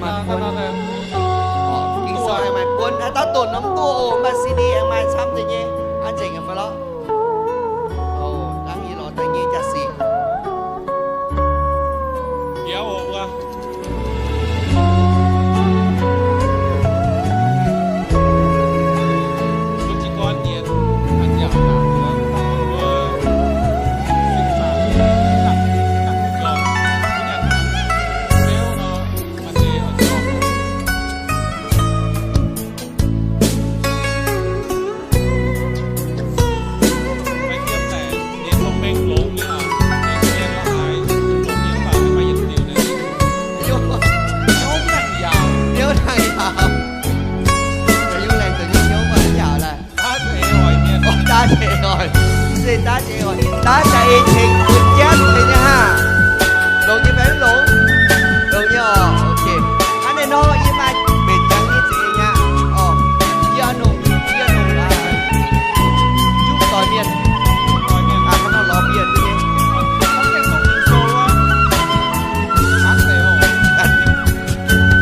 Maaih buonv. Ging-Sou aengx maaih buonv. Haaix dauh doqc norm duqv oc, maaih C D aengx maaih camv deix nyei. A'nzengc fai lorqc. Oc, dangv yie lorz daaih nyei jaa-sic. Daav jaax eix oix, daav jaax eix oix, daav jaax eix tengx bun jienv tengx nyei haah. Longx nyei fai mv longx? Longx nyei oc. Ok. Hnangv naaiv nor yie maaih mbenc jangx nyei za'eix nyei oc. Yie oix nongc, yie oix nongc juqv doix mienh. Hnangv nor lorz mienh duqv nyei. Hnangv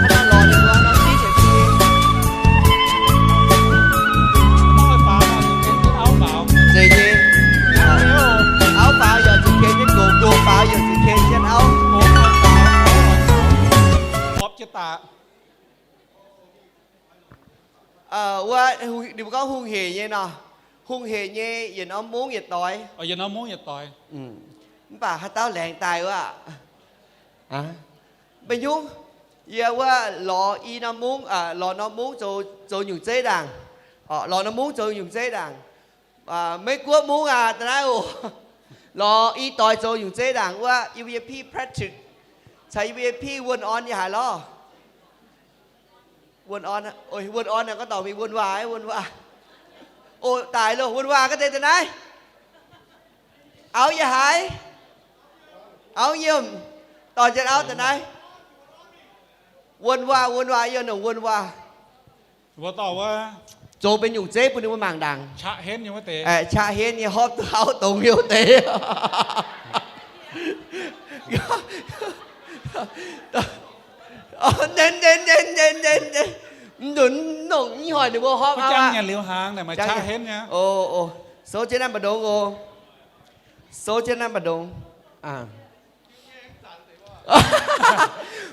naaiv lorz ninh mbuo nor div nzengc. Zeiz nyei. Auv faaux yaac zuqc ken jienv nqox, nqox faaux yaac zuqc ken jienv auv. Wuov, ninh mbuo gorngv hungh hec nyei nor, hungh hec nyei yietc norm mungv yietc doix. Mv baac haaix dauh laengz daaih wuov? Maiv nyungc, yie wuov lorz i norm mungv, lorz norm mungv zoux, zoux nyungc zeiv ndaangc. Lorz norm mungv zoux nyungc zeiv ndaangc. Meiv Guoqv mungv aac, da'naaiv oc. Lorz i doix zoux nyungc zeiv ndaangc wuov, E V P Patrick caux E V P Wuonh Orn yie haiz lorh. Wuonh Orn, Wuonh Orn naaic gorngv dorngc mingh Wuonh Waac, Wuonh Waac. Oc, daic loh, Wuonh Waac ga'deix da'naaiv. Auv yie haiz. Auv Yiem, dorh jienv auv da'naaiv. Wuonh Waac, Wuonh Waac, yie nongc Wuonh Waac. Zoux benx nyungc zeiv bun ninh mbuo mangc ndaangc. Qaqv henv nyei horpv duqv auv dongz nyei wuov deix. Mv nzunc nongc ih hoic ninh mbuo horpv auv aqv. Souv jienv naaiv mbu'ndongx oc. Souv jienv naaiv mbu'ndongx.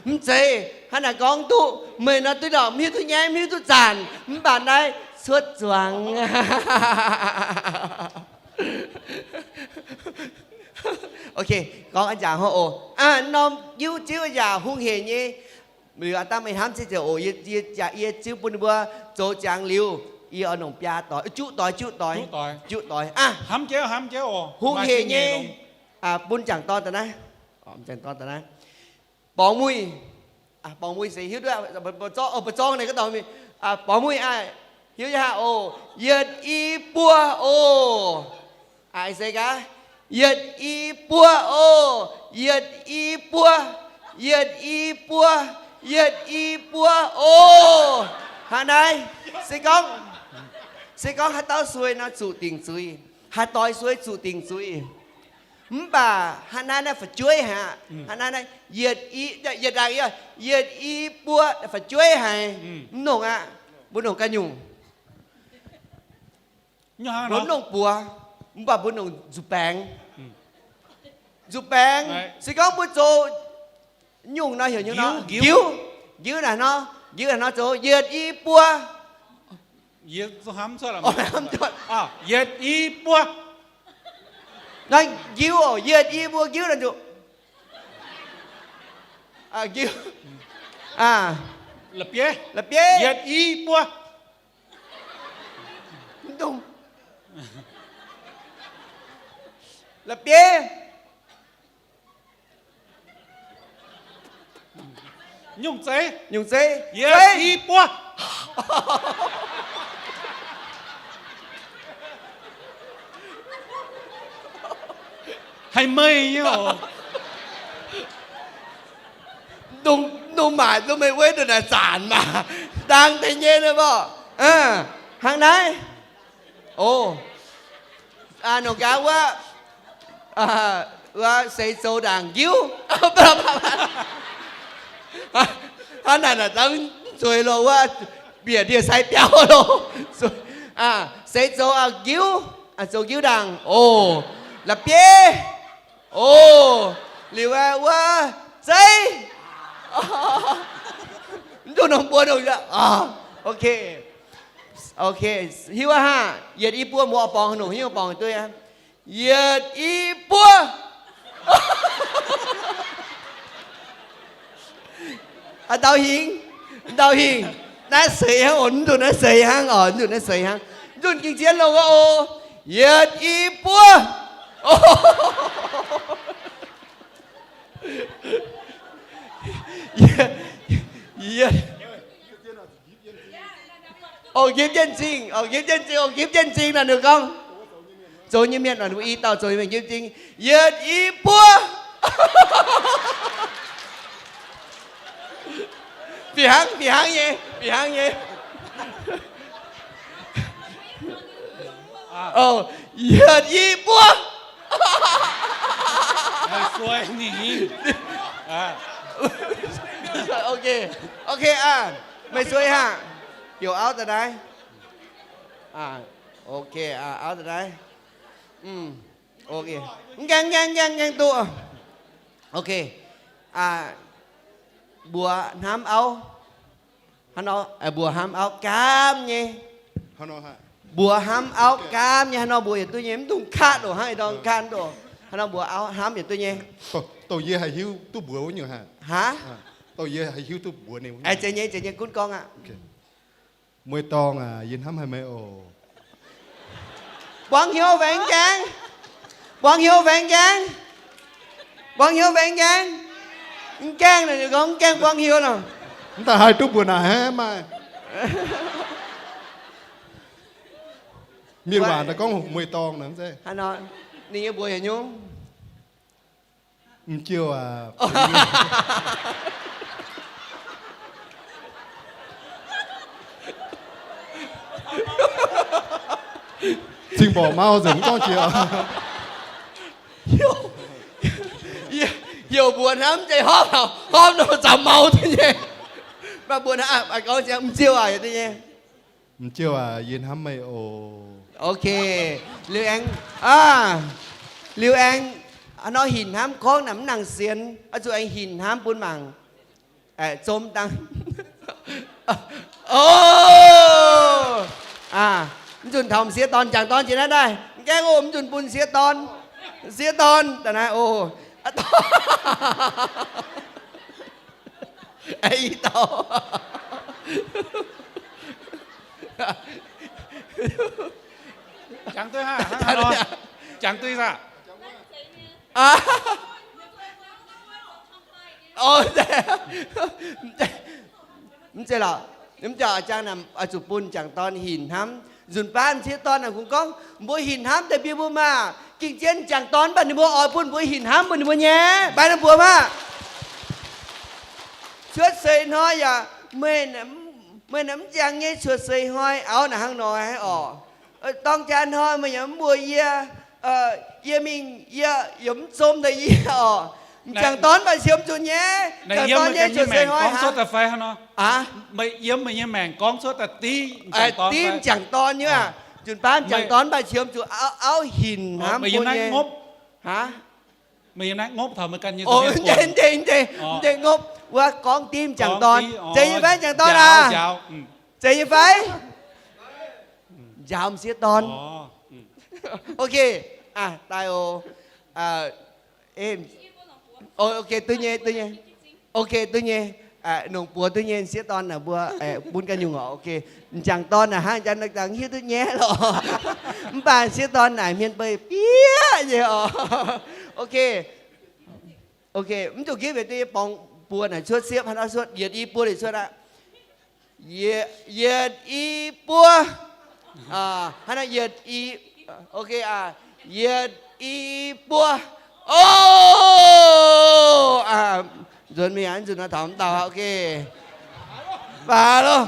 Mv zeiz, hnangv naaic gorngv duqv, meih nor duqv ndorpc, mv hiuv duqv nyaiv, mv hiuv duqv zanc, mv baac naaiv cuotv zuangx. Ok, gorngv a'njangc hnangv oc. Norm diuv ziouv yaac hungh hec nyei. Liuz aav dangh meih hnamv ziouc oc, yie, yie ziouc, yie ziouc bun ninh mbuo zoux ziangx liuz, yie oix nongc biaa doix, juqv doix, juqv doix, juqv doix aqv. Hungh hec nyei, bun jangc dorn daaih naaiv, jangc dorn daaih naaiv. Borngz muic, borngz muic se hiuv duqv, buoz zorng naaic gaax dorngx, borngz muic aah, hiuv nyei haah oc. Yietc i buo oc. Aa, se gaax, yietc i buo oc, yietc i buo, yietc i buo, yietc i buo oc. Hnangv naaiv, se gorngv, se gorngv haaix dauh sueih nor zuqc dingc zuiz, haaix doix sueih zuqc dingc zuiz. Mv baac hnangv naaiv naaiv fu'jueiv haic aqv. Hnangv naaiv naaiv yietc i, yietc ndaangc, yietc i buo fu'jueiv haic. Mv nongc aqv. Mbuo nongc ganh nyungc. Mbuo mv nongc buoz, mv baac mbuo nongc nzuqc baengx. Nzuqc baengx, se gorngv mbuo zoux nyungc nor heuc nyungc nor, ngiuv, ngiuv naaic nor, ngiuv naaic nor zoux yietc i buo. Yietc i buo. Naaiv ngiuv oc, yietc i buo ngiuv naaic nzuqc. Ngiuv. La'bieiv. La'bieiv. Yietc i buo. Mv dungx. La'bieiv. Nyungc zeiv. Nyungc zeiv. Yietc i buo. Haiz meih nyei oc. Dongh, dongh maaic duqv meih wuov nduqc naaic zanc maah. Dang deix nyei nor mborqv. Hnangv naaiv. O, nongc gaax wuov, wuov seix zoux ndaangc njiuv. Hnangv naaic naaic zanc mv zueiz loh wuov, bieqc ndie-sai biauv loh. Seix zoux nqiuv, zoux nqiuv ndaangc oc. La'bieiv oc. Liuz wuov zeiv. Mv dungx nongx mbuo nongx. Ok, ok, hiuv aqv. Yietc i buo, mbuo oix borngz haaix nyungc, hiuv borngz duqv aqv. Yietc i buo. Ndau hingh, ndau hingh. Naaiv seix hnangv oc, mv nzunc naaiv seix hnangv oc, mv nzunc naaiv seix hnangv. Mv nzunc gengh zien longx oc. Yietc i buo. Yietc, yietc. Oc, nqipv jienv zingh, oc, nqipv jienv zingh, oc, nqipv jienv zingh naaic, ninh gorngv, zoux nyei mienh naaic, i dauh zoux nyei mienh nqipv zingh. Yietc i buo. Fih hnangv, fih hnangv nyei, fih hnangv nyei. Oc, yietc i buo. Ok, ok aqv. Meih sueih haic. Youc auv daaih naaiv. Ok, auv daaih naaiv. Ok, mv gaengh, mv gaengh, mv gaengh duqv. Ok, mbuox hnamv auv. Hnangv nor, mbuox hnamv auv gaamv nyei. Mbuox hnamv auv gaamv nyei, hnangv nor mbuox yietc duqv nyei, mv dungx katv oc, hnangv ei dorngx katv oc. Hnangv nor mbuox auv hnamv yietc duqv nyei. Dongh yie haih hiuv duqv mbuox wuov nyungc haic. Aa, dongh yie haih hiuv duqv mbuox ninh. Zeiz nyei, zeiz nyei, gunv gorngv aqv. Mueiz dorngh aac, yie hnamv haic meih oc. Buangv hnyouv fai mv gaengh? Buangv hnyouv fai mv gaengh? Buangv hnyouv fai mv gaengh? Mv gaengh, ninh gorngv mv gaengh buangv hnyouv nor. Mv daaih haih duqv mbuox naaic hnangv maaih. Mienh waac daaih gorngv mueiz dorngh nor. Ninh nyei mbuox haaix nyungc? M'jouh aac. Cing-mborqc mau nzengc mv gorngv jiex. Heuc mbuox hnamv jiex horpc, horpc nor zaux mau duqv nyei. Mbuox hnamv gorngv jiex m'jouh aac, duqv nyei. M'jouh aac, yie hnamv meih oc. Ok. Liuz aengx, liuz aengx, hnangv nor hinc hnamv gorngv naaic mv nangc sienx, oix zuqc aengx hinc hnamv bun mangc. Zom dangh. O, mv nzunc taux m'sieqv dorn, m'jangc dorn jiex naaiv daaih. Mv gaengh oc, mv nzunc bun m'sieqv dorn. M'sieqv dorn daaih naaiv oc. I dauh. Jangx duqv hnangv nor. Jangx duqv hnangv. Mv zeiz lorqc. Mv jangx, oix zuqc bun m'jangc dorn hinc hnamv. Nzunc baav m'sieqv dorn naaic kungx gorngv, mbuo hinc hnamv deix bun mbuo maah! Gengh zien m'jangc dorn mv baac ninh mbuo oix bun mbuo hinc hnamv bun ninh mbuo nyei. Mbaih ninh mbuox maah! Cuotv seix hnoi yaac, meih, meih naaic mv jangx nyei cuotv seix hnoi auv naaic hnangv nor haiv orqc. Dorng jaax hnoi meih yaac mv mbuox yie, yie mingh yie yaac mv zom deix yie orqc. M'jangc dorn mv baac siemv zuqc nyei. M'jangc dorn nyei cuotv seix hnoi hnangv. Aa, yiem meih nyei maengc gorngv cuotv daaih div m'jangc dorn nyei aac. Nzunc baav m'jangc dorn mv baac siemv zuqc auv hinc hnamv bun nyei. Aa, mv deix, mv deix, mv deix ngopv wuov gorngv div m'jangc dorn. Zeiz nyei fai m'jangc dorn aac? Zeiz nyei fai? Njaaux m'sieqv dorn. Ok, daaih oc. Ok, duqv nyei, duqv nyei. Ok, duqv nyei. Nongc buoz duqv nyei, m'sieqv dorn naaic mbuo bun ganh nyungc oc. Ok, m'jangc dorn naaic hnangv janx dangh hiuv duqv nyei lorqc. Mv baac m'sieqv dorn naaic hmien beiv bieqc nyei oc. Ok. Ok, mv zuqc gitv weic duqv nyei borngz buo naaic cuotv siepv hnangv nor cuotv yietc i buo liuz cuotv aqv. Yietc i buo. Hnangv naaiv yietc i, ok aac, yietc i buo. O, nzuonx mingh aqv, nzunc nor taux mv dauh, ok. Baac loh.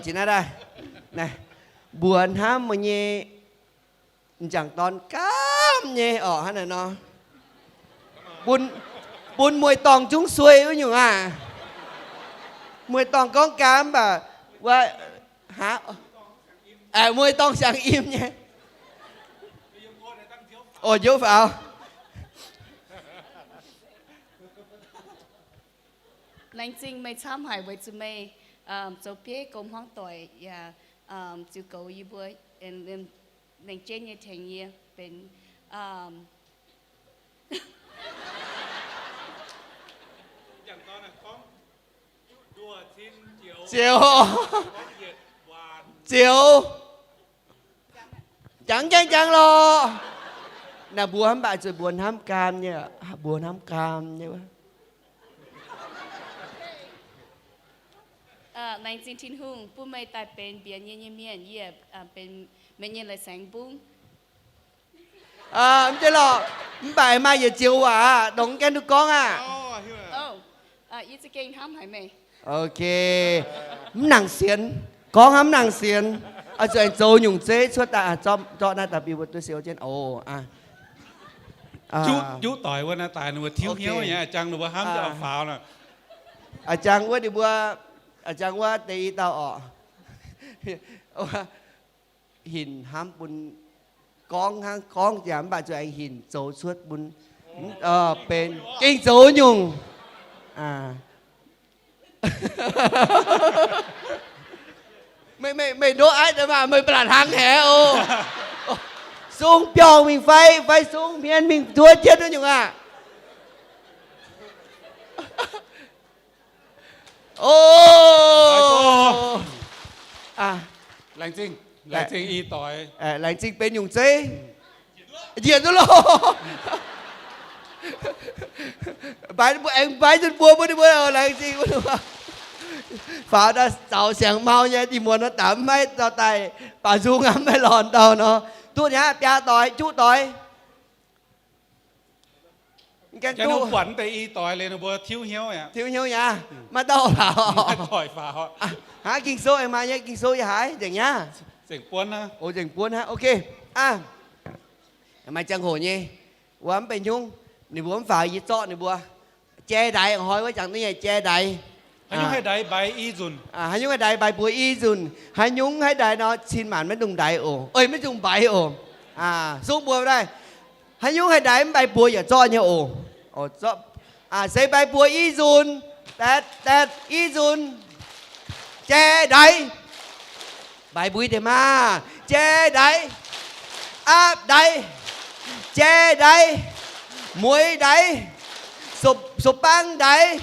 Jiex naaiv daaih. Mbuox hnamv meih nyei m'jangc dorn gaamv nyei orqc, hnangv naaiv nor. Bun, bun mueiz-dorngh zungv sueih wuov nyungc aac. Mueiz-dorngh gorngv gaam mv baac wuov, aa, mueiz-dorngh siang im nyei. O, njoux faaux. Laengz zingh meih camv haic weic zuqc meih zoux bieiv gong hmuangv doic yaac ziux goux yie mbuo nengh jeiv nyei tengx yie benx Ziouc, ziouc, jangx jangx jangx lorqc. Naaiv mbuo hnamv mv baac zuqc mbuo hnamv gaam nyei, mbuo hnamv gaam nyei wuov. Laengz zingh Tin-Hungh bun meih daaih benx mbienx yie nyei mienh, yie benx meih nyei leiz-saengx mbungv. Mv zeiz lorqc, mv baac maaih yietc zioux waac dongh gaengh duqv gorngv aqv. Ok, mv nangc sienx, gorngv hnangv mv nangc sienx, oix zuqc aengx zoux nyungc zeiv cuotv daaih, zorqv naaiv daaih bun mbuo duqv siou jienv oc. Juqv doic wuov naaiv daaih ninh mbuo tiuv hnyouv nyei, a'jang ninh mbuo hnamv jangx faaux nor. A'jang wuov ninh mbuo, a'jang wuov deix i dauh orqc. Hinc hnamv bun gorngv hnangv gorngv jaax mv baac zuqc aengx hinc zoux cuotv bun benx gengh zoux nyungc. Meih, meih ndoqv aiv deix maah, meih ba'laqc hlang haic oc. Sung biorngh mingh fai, fai sung hmien mingh nduov jienv wuov nyungc aqv. O, laengz zingh, laengz zingh i doic, laengz zingh benx nyungc zeiv. Njiec duqv loh. Mbaix mbuo aengx mbaix nzunc mbuo, mbuo ninh mbuo laengz zingh. Faaux daaih zaux siang-mau nyei, dih muonz nor daaih mv maiv dorh daaih, baac nzung aqv mv maiv lorz dauh nor. Duqv nyei aqv, biaa doic, juqv doic. Gaengh duqv buatc deix i doic liuz ninh mbuo tiuv hnyouv aqv. Tiuv hnyouv nyei aqv. Maiv dauh faaux. Hnangv Ging-Sou aengx maaih nyei, Ging-Sou yie haiz nzengc nyei aqv. O, nzengc buonv hnangv. Ok. Maaih ziangh hoc nyei, wuov mv benx hnyungv, ninh mbuo mv faaux yie zorqv ninh mbuo. Jai ndaix, hnoi wuov jangx duqv nyei jai ndaix. Haaix nyungc haih ndaix mbaix i nzunc? Haaix nyungc haih ndaix mbaix mbuox i nzunc? Haaix nyungc haih ndaix nor cin maanc maiv dungx ndaix oc, maiv dungx mbaix oc. Sung mbuox daaih, haaix nyungc haih ndaix mv mbaix mbuox yaac zorqv nyei oc. Se mbaix mbuox i nzunc, daetv daetv i nzunc, jai ndaix. Mbaix mbuo deix maah! Jai ndaix, aapv ndaix, jai ndaix, mueiz ndaix, sou-bang ndaix,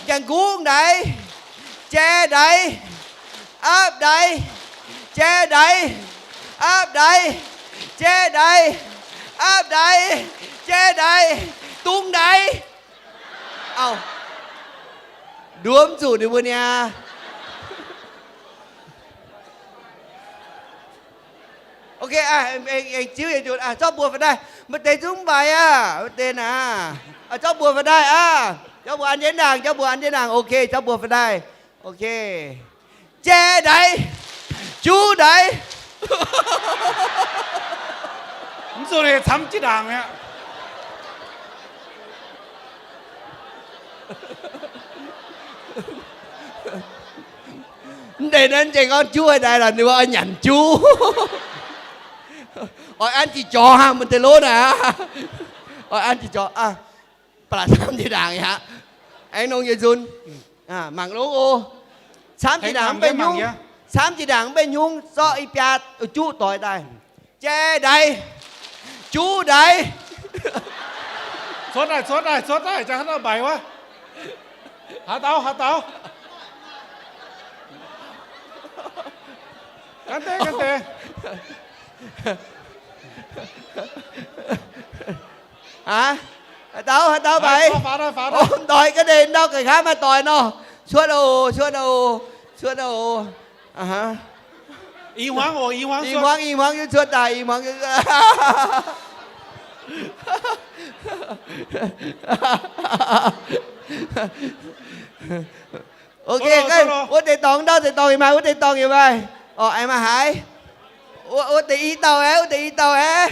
njang-nqungv ndaix, jai ndaix, aapv ndaix, jai ndaix, aapv ndaix, jai ndaix, aapv ndaix, jai ndaix, dungx ndaix. Auv, nduov mv zuqc ninh mbuo niaa. Ok, aengx ziuv yietc nzunc, zorqv mbuox faaux daaih. Maaih deix zungv mbaix aqv, maaih deix naaic. Zorqv mbuox faaux daaih aqv. Zorqv mbuox an jienv ndaangc, zorqv mbuox an jienv ndaangc. Ok, zorqv mbuox faaux daaih. Ok. Jai ndaix, juv ndaix. Mv zuqc camv jiex ndaangc mi'aqv. Mv deix naaiv nzengc gorngv juv haaix ndaix lorqc, ninh mbuo oix nyanc juv. Oix an jiex jorx hnangv, mv deix lov naaic. Oix an jiex jorx, ba'laqc camv jiex ndaangc mi'aqv. Aengx nongx yietc nzunc, mangc longx oc. Camv jiex ndaangc mv benx hnyungv, camv jiex ndaangc mv benx hnyungv, zorqv i biaa juqv doix daaih. Jai ndaix, juv ndaix. Cuotv daaih, cuotv daaih, cuotv daaih, jangx haaix dauh mbaix wuov. Haaix dauh, haaix dauh? Gan deix, gan deix. Aa, haaix dauh, haaix dauh mbaix? Doix ga'ndeic ndau ga'haav maaih doix nor. Cuotv oc, cuotv oc, cuotv oc. I hmuangv oc, i hmuangv, i hmuangv cuotv daaih, i hmuangv. Ok, wuov deix dorngx, ndau deix dorngx yaac maaih, wuov deix dorngx yaac maaih. Orqc, aengx maaih haaix? Wuov deix i dauh aeqv, wuov deix i dauh aeqv.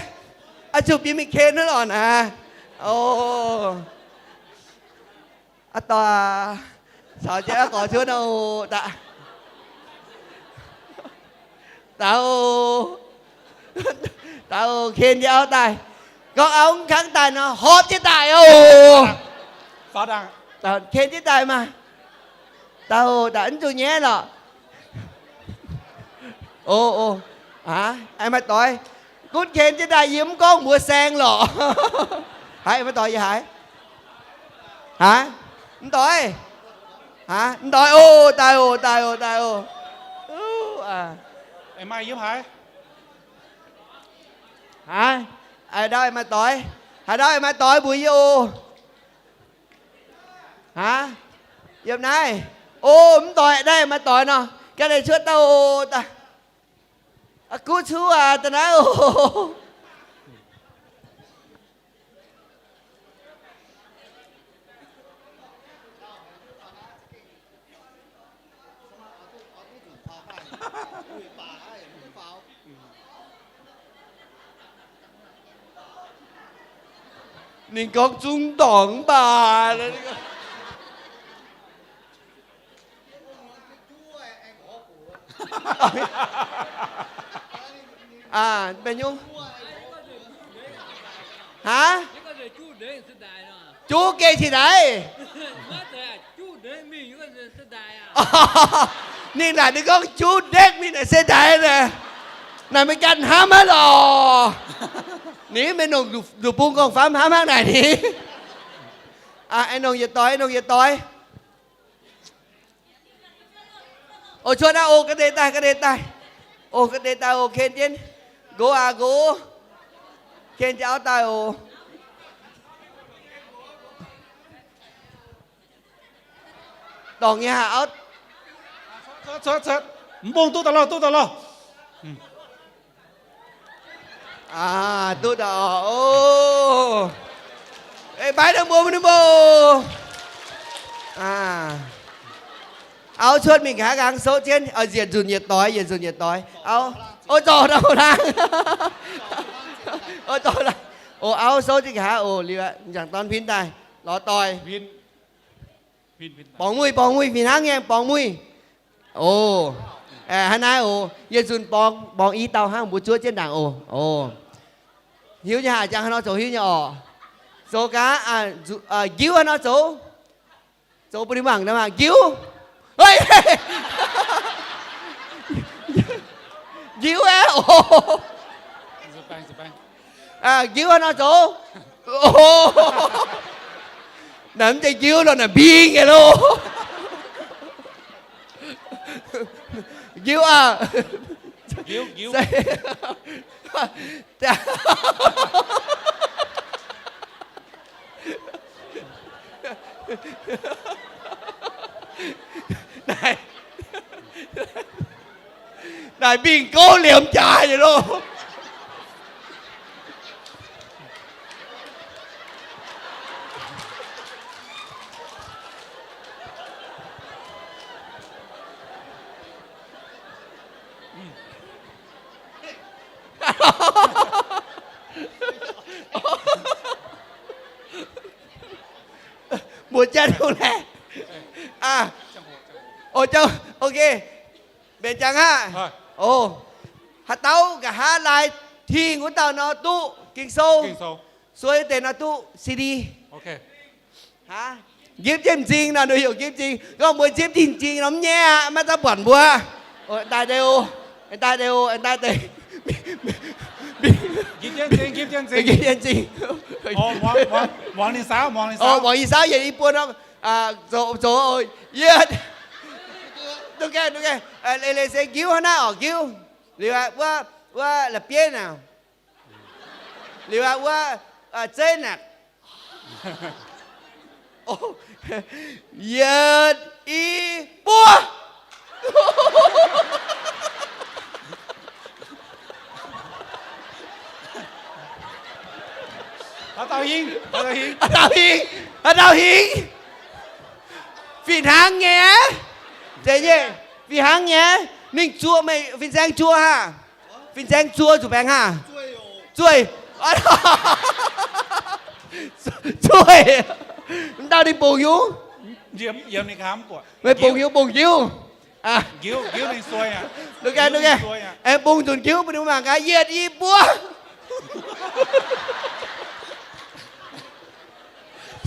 Aa, zuqc bieqc mingh ken hnangv lorqc naaic. Aa, doic aac. Caux jienv gorx cuotv nor oc. Daux, daux, ken jienv auv daaih. Gorngv auv mv kangv daaih nor, horpc jienv daaih oc. Ken jienv daaih maah. Daux, daux, mv zuqc nyaiv lorqc. O, o, aa, maaih doix. Gunv ken jienv daaih yie mv gorngv mbuox saeng lorqc. Haiz maaih doix yie haiz. Aa, mv doix. Aa, mv doix oc, daaih oc, daaih oc, daaih oc. Aa, haiz ndau maaih doix. Haaix ndau maaih doix mbuox yie oc. Aa, yiem naaiv. O, mv doix, naaiv maaih doix nor. Ganh deix cuotv daaih oc. Guv cuv aac, da'naaiv oc. Ninh gorngv zungv dorngc mv baac. Aa, mbenc nyungc. Haa? Juv gengh cingx daic. Ninh naaic ninh gorngv juv ndekv mingh naaic se daic naaic. Naaic meih ganh hnamv haiv lorqc. Ninh mbenc nongc nduqc bung gorngv famv hnamv hnangv naaic ni. Aa, aengx nongc yietc doix, nongc yietc doix. O, cuotv aqv. O, ga'ndeic daaih, ga'ndeic daaih. O, ga'ndeic daaih oc, ken jienv. Nqox aac, nqox. Ken jienv auv daaih oc. Dorngc nyei haic auv. Cuotv, cuotv, cuotv. Mv bung duqv daaih lauh, duqv daaih lauh. Aa, duqv daaih oc. O, mbaix daaih mbuo mv ninh mbuo. Aa, auv cuotv mingh nqa'haav nqaang souv jienv, yietc nzunc yietc doix, yietc nzunc yietc doix. Auv, o, zorc daaih laangh. O, zorc daaih. O, auv souv jienv nqa'haav oc. Liuz aqv, m'jangc dorn pin daaih lorz doic. Borngz muic, borngz muic, fih hnangv nyei borngz muic. O, hnangv naaiv oc. Yietc nzunc borngz, borngz i dauh hnangv, mbuo zuov jienv ndaangc oc. O, hiuv nyei haic, jangx haaix nor zoux hiuv nyei orqc. Zoux gaax, njiuv haaix nor zoux. Zoux bun ninh mangc, mangc njiuv. Njiuv aqv. Njiuv haaix nor zoux? Naaiv mv zeiz njiuv lorqc, naaiv mbing nyei loh. Njiuv aah. Naaic, naaic mbing gouv liemh jaax nyei loh. Mbuo jatv dongh naaiv. Aa, o, jauv, ok. Mbenc jangx aqv. O, haaix dauh nqa'haav laai tengx wuov dauh nor duqv Ging-Sou. Sueih deix nor duqv C D. Aa, njipv jienv m'zing nor, nduqc heuc njipv m'zing. Gorngv mbuo njipv jienv m'zing nor mv nyaiv aqv, maiv daaih buatc mbuo. Daaih deix oc, daaih deix oc, daaih deix. Njipv jienv m'zing. Muangx ninh saauv, muangx ninh saauv, yietc i buo nor, zoux, zoux, yietc. Duqv gaengh, duqv gaengh. Leiz-leiz se njiuv hnangv naaiv oc, njiuv. Liuz aqv, wuov, wuov la'bieiv naaic. Liuz aqv, wuov zeiv naaic. Yietc, i, buo. Haaix dauh hingh, haaix dauh hingh, haaix dauh hingh. Fih hnangv nyei aqv. Zeiz nyei, fih hnangv nyei aqv. Ninh zuoqv meih fin-saeng zuoqv haah? Fin-saeng zuoqv zuqc baengx haah? Zueih. Zueih. Mv dauh ninh bungx nyungc. Meih bungx hiuv bungx njiuv. Aengx bungx nzunc njiuv bun ninh mbuo mangc gaax, yietc i buo.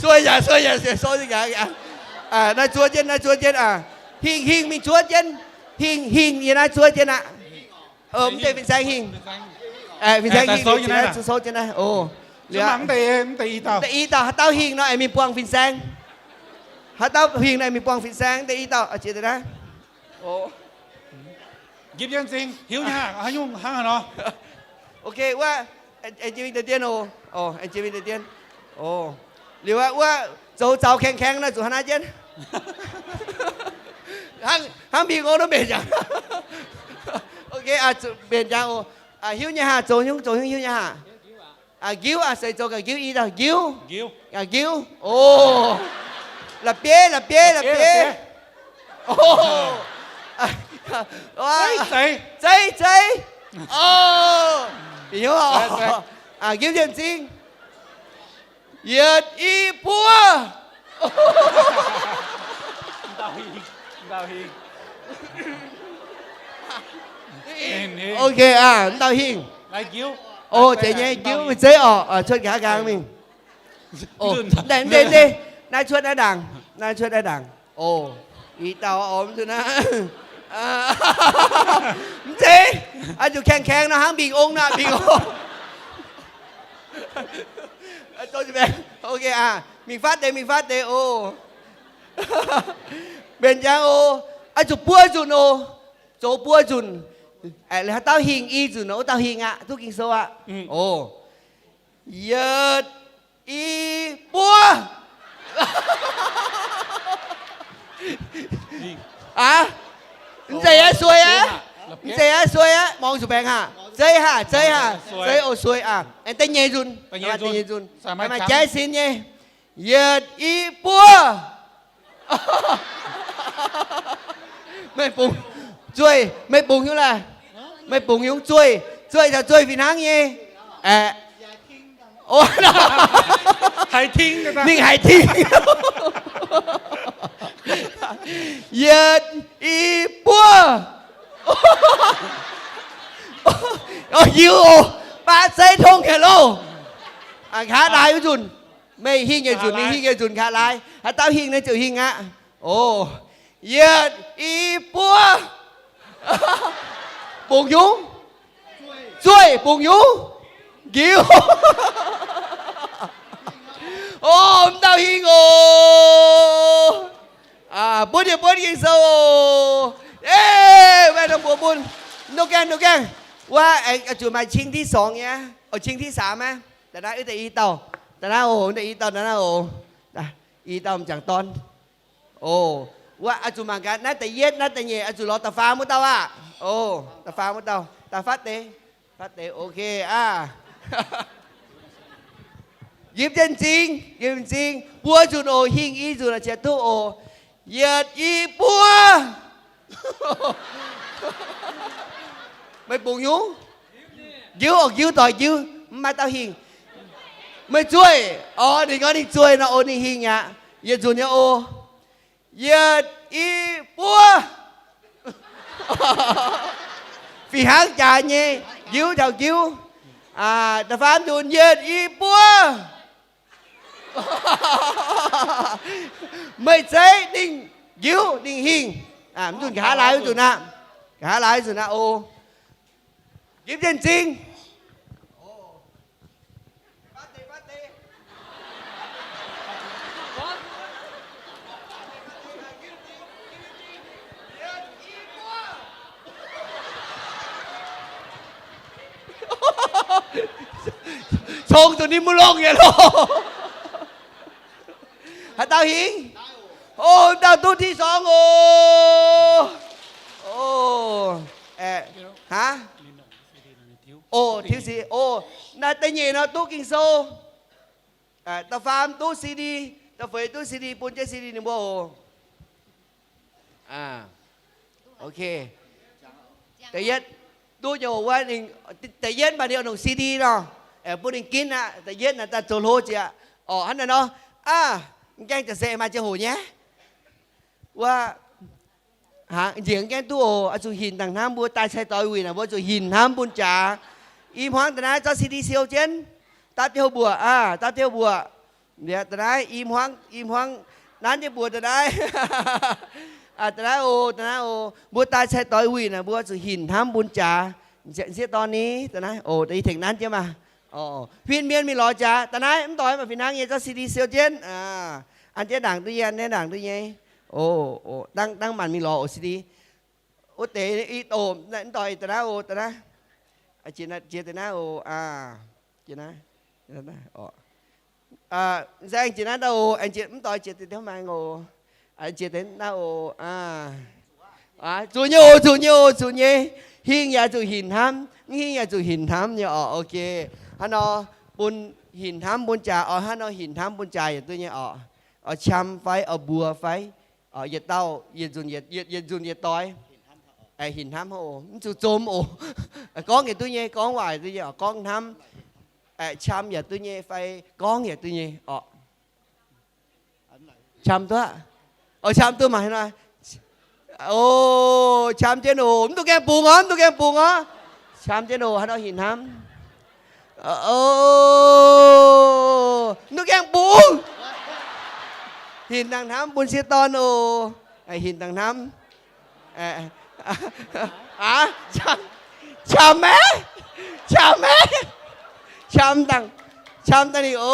Sueih yaac sueih yaac sou, naaiv zuov jienv, naaiv zuov jienv aqv. Hingh, hingh mingh zuov jienv. Hingh, hingh yiem naaiv zuov jienv aqv. Mv deix fin-saeng hingh. Fin-saeng hingh, sou jienv naaiv. Liuz, i dauh haaix dauh hingh nor, aengx mingh buangh fin-saeng. Haaix dauh hingh nor, aengx mingh buangh fin-saeng. Deix i dauh, jiex deix naaiv. Ok, wuov, aengx jiex mingh deix dien oc. Aengx jiex mingh deix dien. Liuz wuov, zoux zaux kaeng-kaeng nor, zuqc hnangv naaiv jienv. Hnangv mingh ong nor mbenc jangx. Ok, mbenc jangx oc. Hiuv nyei haah, zoux nyungc, zoux nyungc hiuv nyei haah. Njiuv, seix zoux ga'njiuv, i dauh njiuv. Njiuv. O, la'bieiv, la'bieiv, la'bieiv. Zeiv, zeiv. O, njiuv jienv m'zing. Yietc i buo. Ok, wuov dauh hingh. O, zeiz nyei, njiuv, zeiv orqc, cuotv nqa'haav nqaang mingh. Naaiv cuotv naaiv ndaangc, naaiv cuotv naaiv ndaangc. O, i dauh, mv zeiz, oix zuqc kaeng-kaeng nor hnangv mbingh ong nor, mbingh ong. Ok, mingh fatv deix, mingh fatv deix oc. Mbenc jangx oc. Oix zuqc buo nzunc oc. Zoux buo nzunc. Haaix dauh hingh i nzunc, wuov dauh hingh aqv, duqv Ging-Sou aqv. O, yietc, i, buo. Aav, mv zeiz aqv, sueih aqv. Mv zeiz aqv, sueih aqv. Muangx zuqc baengx haah? Zeiv haah, zeiv haah, zeiv oc, sueih aqv. Aengx da'nyeic nzunc, da'nyeic nzunc, maaih jaiv sin nyei. Yietc, i, buo. Meih bungx, zueih, meih bungx nyungc laaih? Meih bungx nyungc, zueih? Zueih caux zueih fih hnangv nyei. Aeqv, mingh haiz ting. Yietc, i, buo. Yiuv oc, baav zeiv tongv nyei loh. Nqa'haav laai wuov nzunc, meih hingh yietc nzunc, ninh hingh yietc nzunc, nqa'haav laai. Haaix dauh hingh naaiv ziouc hingh aqv. O, yietc, i, buo. Bungx nyungc, zueih, bungx nyungc, njiuv. O, m'dauh hingh oc. Buonv yie buonv Ging-Sou oc. Ei, maiv dungx mbuox bun. Ndoh gaengh, ndoh gaengh. Wuov, zuqc maaih ชิงที่สอง nyei. O, ชิงที่สาม aqv. Da'naaiv wuov deix i dauh, da'naaiv oc, wuov deix i dauh, da'naaiv oc. I dauh m'jangc dorn. O, wuov, oix zuqc mangc gaax naaiv da'yietv, naaiv da'nyeic, oix zuqc lorz da'faam wuov dauh aqv. O, da'faam wuov dauh, da'faam deix, faam deix, ok aqv. Yipv jienv m'zing, yipv m'zing, buo nzunc oc, hingh i nzunc aqv, qiex duqv oc. Yietc, i, buo. Meih bungx nyungc? Njiuv oc, njiuv, doix njiuv, mv maaih dauh hingh. Meih zueih? Orv, ninh gorngv ninh zueih nor, o, ninh hingh aqv. Yietc nzunc nyei oc. Yietc, i, buo. Fih hnangv jaax nyei, njiuv taux njiuv. Da'faam nzunc, yietc, i, buo. Meih zeiv, ninh njiuv, ninh hingh. Mv nzunc nqa'haav laai wuov nzunc aqv. Nqa'haav laai wuov nzunc aqv oc. Yipv jienv m'zing. Cong zuqc ninh mbuo longh nyei loh. Haaix dauh hingh? O, dauh duqv ที่สอง oc. O, hnangv? O, tiuv si, o, naaiv da'nyeic nor duqv Ging-Sou. Da'faam duqv C D, da'feix duqv C D, bun jienv C D ninh mbuo oc. Ok. Da'yietv duqv nyei oc, wuov ninh, da'yietv maaih ninh oix longc C D nor, bun ninh ginv aqv. Da'yietv naaiv daaih zoux hlo jiex. Orqc, hnangv naaiv nor. Aa, m'gaengh jaax se maaih ziangh hoc nyei. mbuo njiec gaengh duqv oc. Oix zuqc hinc dangh hnamv. Mbuo daaih cai doix wuic naaic, mbuo zuqc hinc hnamv bun jaax. I hmuangv da'naaiv zorqv C D siou jienv, dapv jienv mbuoqc aav, dapv jienv mbuoqc. Da'naaiv i hmuangv, i hmuangv nanv jienv mbuoqc da'naaiv. Da'naaiv oc, da'naaiv oc. Mbuo daaih cai doix wuic naaic, mbuo zuqc hinc hnamv bun jaax. M'sieqv dorn ni, da'naaiv oc, tengx nanv jienv maah. Huin mienh mingh lorz jaax. Da'naaiv mv doix maaih fih hnangv nyei, zorqv C D siou jienv. An jienv ndaangc duqv nyei, an jienv ndaangc duqv nyei. Dangh maanc mingh lorz oc C D. Wuov deix i doqc, mv doix da'naaiv oc, da'naaiv. Jiex da'naaiv oc. Nzaeng jiex naaiv ndau oc, aengx jiex mv doix jiex deix maengx oc. Jiex deix naaiv oc. Zuqc nyei oc, zuqc nyei oc, zuqc nyei. Hingh yaac zuqc hinc hnamv, mv hingh yaac zuqc hinc hnamv nyei oc. Ok, hnangv nor bun hinc hnamv bun jaax oc, hnangv nor hinc hnamv bun jaax yaac duqv nyei oc. Oix qam fai oix mbuox fai yietc dauh yietc nzunc yietc doix. Hinc hnamv oc, mv zuqc zom oc. Gorngv yaac duqv nyei, gorngv waac duqv nyei oc, gorngv hnamv. Qam yaac duqv nyei fai gorngv yaac duqv nyei oc. Qam duqv, qam duqv maah. O, qam jienv oc, mv duqv gaengh bungx oc, mv duqv gaengh bungx oc. Qam jienv oc, hnangv nor hinc hnamv. O, mv duqv gaengh bungx. Hinc dangh hnamv bun sieqv dorn oc. Hinc dangh hnamv. Aav, qam maiv, qam maiv, qam dangh, qam dangh ninh oc.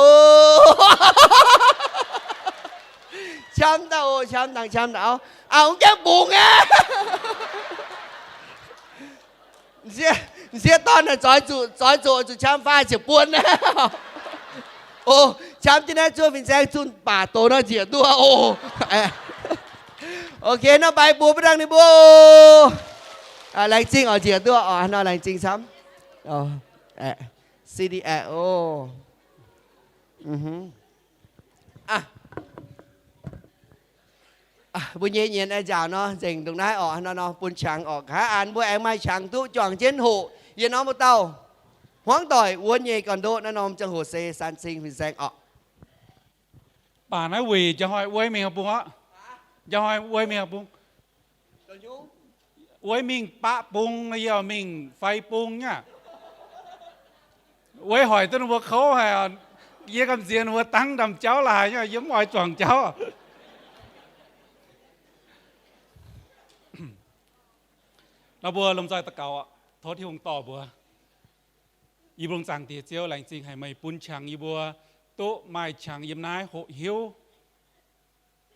Qam dangh oc, qam dangh, qam dangh. Aav, mv gaengh bungx aqv. M'sieqv dorn naaic zoix zuqc, zoix zuqc, zuqc qam fai ziepc buonc aqv. O, qam jienv naaiv zuov fin-saeng zunh baac doz nor njiec duqv oc. Ok, nor mbaix mbuox mbuo dangh ninh mbuo oc. Laengz zingh oc, njiec duqv oc, nor laengz zingh camv. C D app oc. Mbuo nyei nyienz aengx nzaaux nor, nzengc ndongc naaiv oc, nor nor bun qangx oc. Nqa'haav aanx mbuo aengx maaih qangx duqv juangc jienv hoqc yie norm wuov dauh hmuangv doic wuonv nyei gorn-ndoqv naaiv norm ziangh hoc se San Cing fin-saeng oc. Baac naaiv wuic njang hnoi wuov mingh bung aqv. Njang hnoi wuov mingh bung. Wuov mingh baqv bung, yie mingh fai bung nyei. Wuov hoic duqv ninh mbuo kouv haic. Yie gamh nziex ninh mbuo dangv ndaamv-jauv laaix nyei, yie mv oix juangc jauv. Nor mbuo lomh nzoih daux gaux, tov Tin-Hungh dorh mbuo. Yie mbuo zaangc Diex Ziouv, laengz zingh haic meih bun qangx yie mbuo duqv maaih qangx yiem naaiv hoqc hiuv,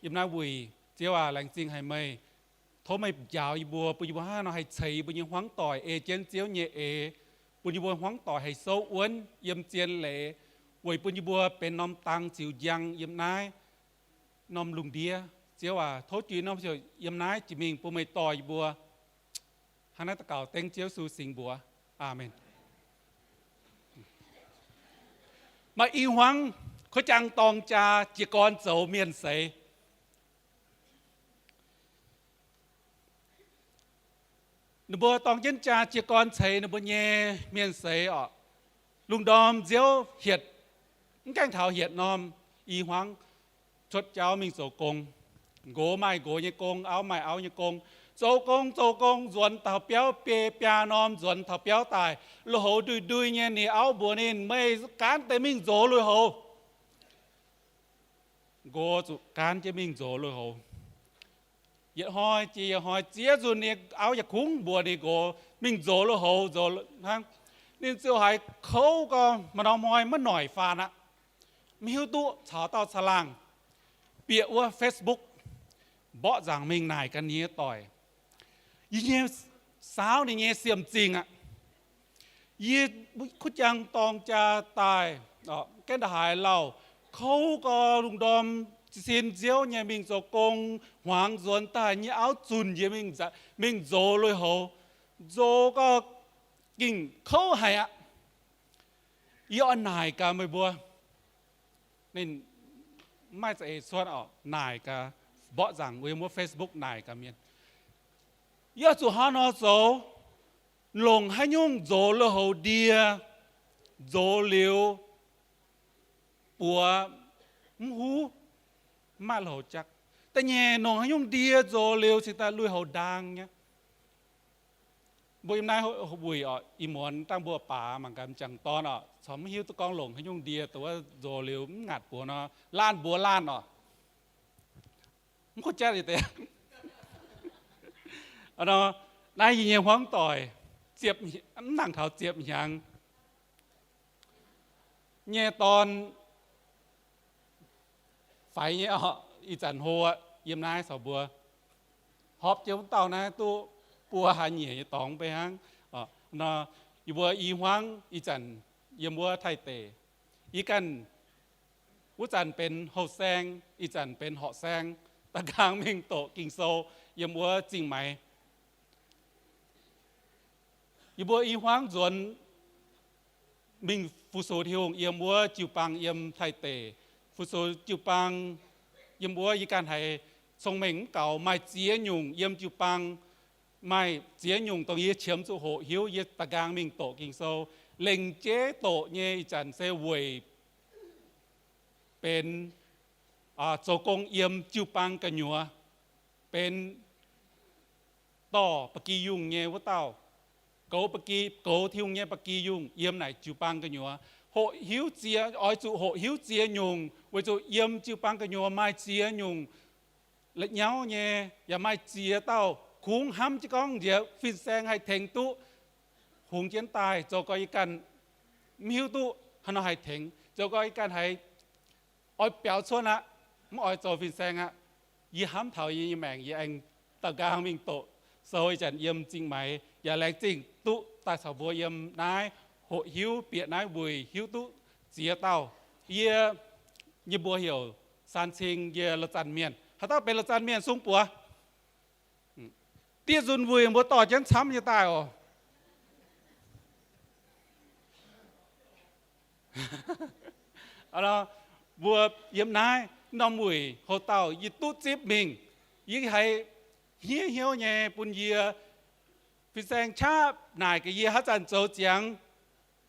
yiem naaiv wuic. Ziouv aac, laengz zingh haic meih. Tov meih njaaux yie mbuo, bun yie mbuo hnangv nor haih ceix yie mbuo nyei hmuangv doic ei jienv Ziouv nyei eix, bun yie mbuo hmuangv doic haih souv wuonv yiem zien leiz, weic bun yie mbuo benx norm dang ziux njang yiem naaiv norm lungh ndiev. Ziouv aac, tov jiex norm siouc yiem naaiv jiex mingh bun meih dorh yie mbuo. Hnangv naaiv daux gaux dengv Ziouv Yesu singx mbuox. Aamen. Maaih i hmuangv, kuv jang dorng jaa jiez gorn zoux mienh seix. Ninh mbuo dorng jienv jaa jiez gorn ceix ninh mbuo nyei mienh seix oc. Lungh ndorm nziouv hietc, mv gaengh taux hietc norm i hmuangv, cuotv jauv mingh zoux gong. Nqox maaih nqox nyei gong, auv maaih auv nyei gong. Zoux gong zoux gong, nzuonx taux biauv biei biaa norm, nzuonx taux biauv daaih, lui-houx ndui-ndui nyei. Ninh auv mbuox ninh, meih gaanv deix mingh nzox lui-houx. Nqox zuqc gaanv jienv mingh nzox lui-houx. Yietc hnoi jiex yietc hnoi, ziex nzunc ninh auv yaac kungx mbuox ninh nqox mingh nzox lui-houx nzox hnangv. Ninh ziouc haiz kouv gau, maaih norm hnoi maiv noic faanx aqv, maiv hiuv duqv caux dauh caangh laangh bieqc wuov Facebook, mborqv nzaangc mingh naaic gaax ninh nyei doic. Yie nyei saauv ninh nyei siemv-zingh aqv. Yie kuv jang dorng jaa daaih, gaengh nda'haaix lauh, kouv gau, lungh ndorm sin nziouv nyei mingh zoux gong, hmuangx nzuonx daaih nyei auv zunc yie mingh nza-, mingh nzox lui-houx, nzox gau, gengh kouv haic aqv. Yie oix naaic gaax meih mbuo. Ninh mv maaih za'eix cuotv oc, naaic gaax, mborqv nzaangc wuov Facebook naaic gaax mienh. Yie zuqc hnangv nor zoux, longc haaix nyungc nzox lui-houx ndie, nzox liuz buoz mv huv, mv maaih lui-houx jatv. Da'nyeic, longc haaix nyungc ndie nzox liuz cingx daaih lui-houx ndaang nyei. Mbuo yiem naaiv wuic oc, ih muonz dangh mbuo baax mangc gaax m'jangc dorn oc, corc maiv hiuv duqv gorngv longc haaix nyungc ndie dongh wuov nzox liuz mv ngaatc buoz nor, laanh mbuox laanh oc. Mv kuv jatv deix. Naaiv yie nyei hmuangv doic, mv nangc taux ziepc hnyangx nyei dorn faix nyei oc, ih zanc hlo, yiem naaiv caux mbuo horpc jienv wuov dauh naaiv duqv buo hlaax nyieqc nyei dorngx mv bei hnangv. Yie mbuo i hmuangv ih zanc yiem wuov Taiv-Deic. Yie ganh wuov zanc benx houh saeng, ih zanc benx horqc saeng, da'nqaang mingh doqc Ging-Sou yiem wuov Zingh Maix. Yie mbuo i hmuangv nzuonx mingh fu-sux Tin-Hungh yiem wuov jiu-baang yiem Taiv-Deic. Fu-sux jiu-baang yiem wuov yie ganh haiz cong-mengh mv gaux, maaih ziex nyungc yiem jiu-baang, maaih ziex nyungc dongh yie qiemx zuqc hoqc hiuv, yie da'nqaang mingh doqc Ging-Sou. Lengc jeiv doqc nyei ih zanc se weic benx zoux gong yiem jiu-baang gu'nyuoz, benx dorh ba'gi yungh nyei wuov dauh, goux ba'gi, goux Tin-Hungh nyei ba'gi yungh yiem naaic jiu-baang gu'nyuoz. Hoqc hiuv ziex, oix zuqc hoqc hiuv ziex nyungc, weic zuqc yiem jiu-baang gu'nyuoz maaih ziex nyungc la'nyauv nyei, yaac maaih ziex dauh kungx hnamv jienv gorngv nziex fin-saeng haih tengx duqv hungx jienv daaih, zoux gau yie ganh mv hiuv duqv haaix nor haih tengx, zoux gau yie ganh haiz oix biaux cuotv aqv, mv oix zoux fin-saeng aqv. Yie hnamv taux yie nyei maengc, yie aengx da'nqaang mingh doqc sou ih zanc yiem Zingh Maix, yaac laengz zingh duqv daaih caux mbuo yiem naaiv hoqc hiuv bieqc naaiv wuic hiuv duqv ziex dauh. Yie, yie mbuo heuc Saan Cing, yie Loz Zanc Mienh. Haaix dauh benx Loz Zanc Mienh sung buoz. Dieh nzunc wuic mbuo dorh jienv camv nyei daaih oc. Mbuo yiem naaiv norm wuic hoc dauh yie duqv zipv mingh. Yie haiz hniev hnyouv nyei bun yie fin-saeng qaqv naaic gaax yie haaix zanc zoux ziangx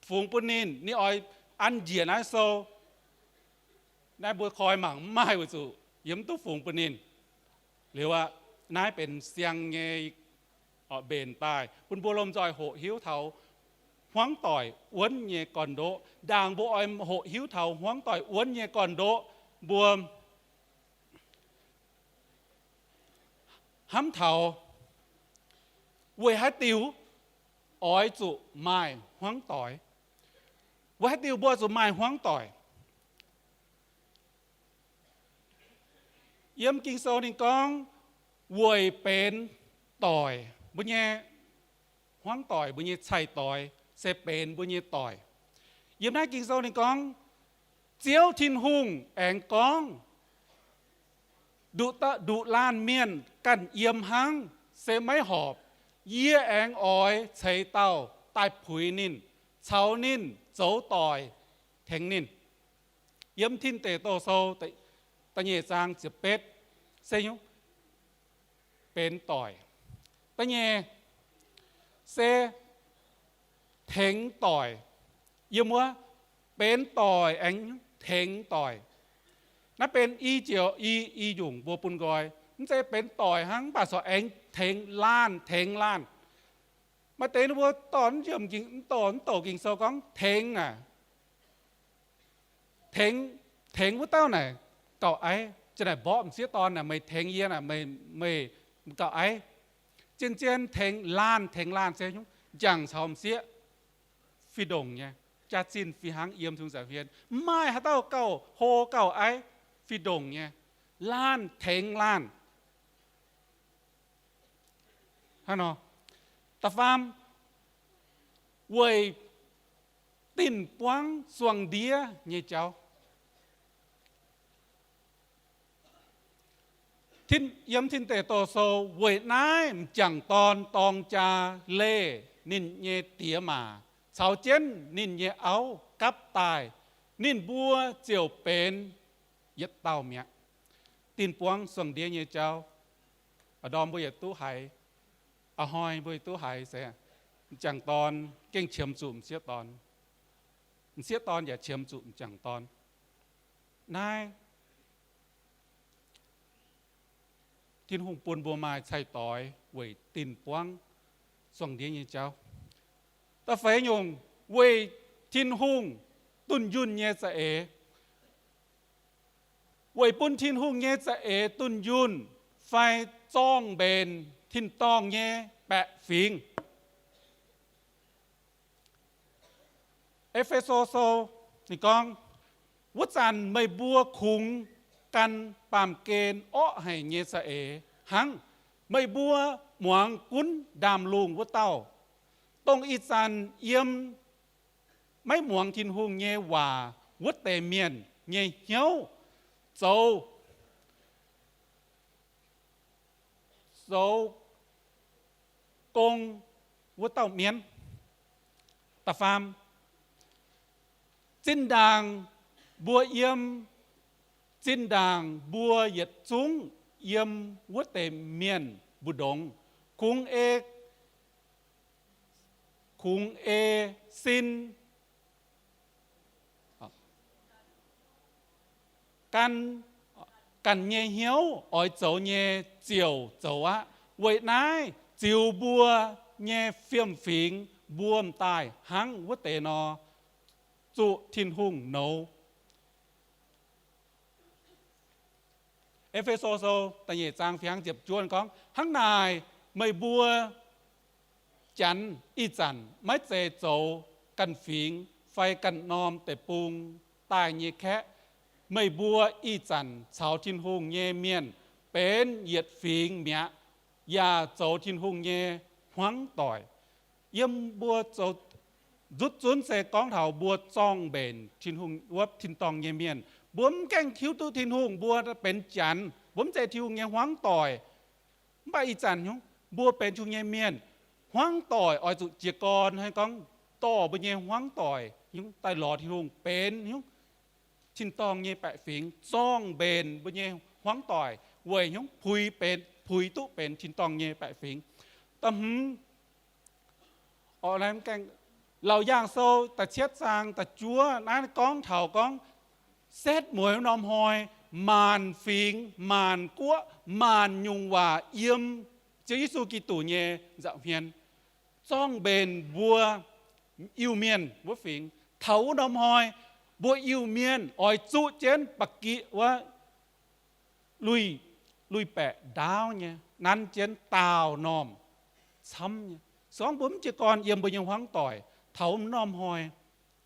fungx bun ninh, ninh oix an njiec naaiv sou. Naaiv mbuo koi mangc mv maaih weic zuqc yie mv duqv fungx bun ninh. Liuz aqv, naaiv benx siang nyei mbenc daaih bun mbuo lomh nzoih hoqc hiuv taux hmuangv doic wuonv nyei gorn-ndoqv. Ndaangc mbuo oix hoqc hiuv taux hmuangv doic wuonv nyei gorn-ndoqv, mbuo hnamv taux weic haaix diuc oix zuqc maaih hmuangv doic. Weic haaix diuc mbuo zuqc maaih hmuangv doic? Yiem Ging-Sou ninh gorngv, weic benx doic, mbuo nyei hmuangv doic, mbuo nyei cai-doix se benx mbuo nyei doic. Yiem naaiv Ging-Sou ninh gorngv, Ziouv Tin-Hungh aengx gorngv, nduqc laanh mienh ganh yiem hnangv se maiv horpc. Yie aengx oix ceix dauh daaih puix ninh, caux ninh zoux doic tengx ninh. Yiem Tin Deic Douh Sou da'nyeic zaang ziepc betv se benx doic. Da'nyeic se tengx doic. Yiem wuov benx doic aengx tengx doic. Naaiv benx i ziouc i, i nyungc mbuo bun nqoi. Mv zeiz benx doic hnangv, mv baac corc aengx tengx laanh, tengx laanh. Maaih deix mbuo dorh mv jiem, dorh mv douc Ging-Sou gorngv tengx naaic, tengx, tengx wuov dauh naaic gauh aiv. Ziouc naaic mborqv m'sieqv dorn naaic, meih tengx yie naaic, meih, meih gauh aiv. Zien-zien tengx laanh, tengx laanh se njang caux m'sieqv fih ndongc nyei, jaax-zinh fih hnangv yiem Tin-Hungh nza'hmien. Mv maaih haaix dauh gauh hlo gauh aiv fih ndongc nyei. Laanh tengx laanh. Hnangv nor, da'faam, weic dinh buangv suangx ndiev nyei jauv. Yiem Tin Deic Douh Sou, weic naaiv m'jangc dorn dorng jaa leih ninh nyei diex maac caux jienv ninh nyei auv gapv daaih, ninh mbuo ziouc benx yietc dauh mi'aqv. Dinh buangv suangx ndiev nyei jauv, a'ndorm mbuo yietc duqv haiz, a'hnoi mbuo yietc duqv haiz se, m'jangc dorn gengh qiemx zuqc m'sieqv dorn, m'sieqv dorn yaac qiemx zuqc m'jangc dorn. Naaiv Tin-Hungh bun mbuo maaih cai-doix weic dinh buangv suangx ndiev nyei jauv. Da'feix nyungc, weic Tin-Hungh dunh yunh nyei za'eix. Weic bun Tin-Hungh nyei za'eix dunh yunh fai zorng-mbenc tin-dorngh nyei baeqc fingx. E^fe^so Sou ninh gorngv, wuov zanc meih mbuo kungx gan baamh gen orqv haic nyei za'eix hnangv. Meih mbuo muangx gunv ndaamv-lungh wuov dauh, dongh ih zanc yiem maiv muangx Tin-Hungh nyei waac wuov deix mienh nyei hnyouv zoux, zoux gong wuov dauh mienv. Da'faam, zinh ndaangc mbuo yiem, zinh ndaangc mbuo yietc zungv yiem wuov deix mienh mbu'ndongx, kungx ei, kungx ei sin gan, ganh nyei hnyouv oix zoux nyei ziouc zoux aqv. Weic naaiv ziux mbuo nyei fiem-fingx mbuo m'daaih hnangv wuov deix nor, zuqc Tin-Hungh nouz. E^fe^so Sou da'nyeic zaang fih hnangv ziepc juov gorngv, hnangv naaic meih mbuo Janx ih zanc maiv zeiz zoux ganh fingx fai ganh norm deic-bung daaih nyei kaeqv. Meih mbuo ih zanc caux Tin-Hungh nyei mienh benx yietc fingx mi'aqv, yaac zoux Tin-Hungh nyei hmuangv doic. Yiem mbuo zoux nzutv zunv se gorngv taux mbuo zorng-mbenc Tin-Hungh wuov tin-dorngh nyei mienh. Mbuo mv gaengh hiuv duqv Tin-Hungh, mbuo benx Janx, mbuo mv zeiz Tin-Hungh nyei hmuangv doic. Mv baac ih zanc nyungc mbuo benx Tin-Hungh nyei mienh, hmuangv doic oix zuqc jiez gorn hnangv, gorngv dorh mbuo nyei hmuangv doic nyungc daaih lorz Tin-Hungh, benx nyungc tin-dorngh nyei baeqc fingx, zorng-mbenc mbuo nyei hmuangv doic weic nyungc puix benx, puix duqv benx tin-dorngh nyei baeqc fingx. Da'hmz, Laauc Yaangh Sou da'cietv zaang da'juov naaiv gorngv taux gorngv setv mueiz norm hnoi maanc fingx, maanc guoqv, maanc nyungc waac yiem Ziouv Yesu Giduc nyei nza'hmien zorng-mbenc mbuo Iu-Mienh wuov fingx. Taux wuov norm hnoi mbuo Iu-Mienh oix zuqv jienv ba'gi wuov lui, lui-baeqc ndaauv nyei, nanv jienv daauh normh camv nyei. Se gorngv mbuo mv jiez gorn yiem mbuo nyei hmuangv doic, taux wuov norm hnoi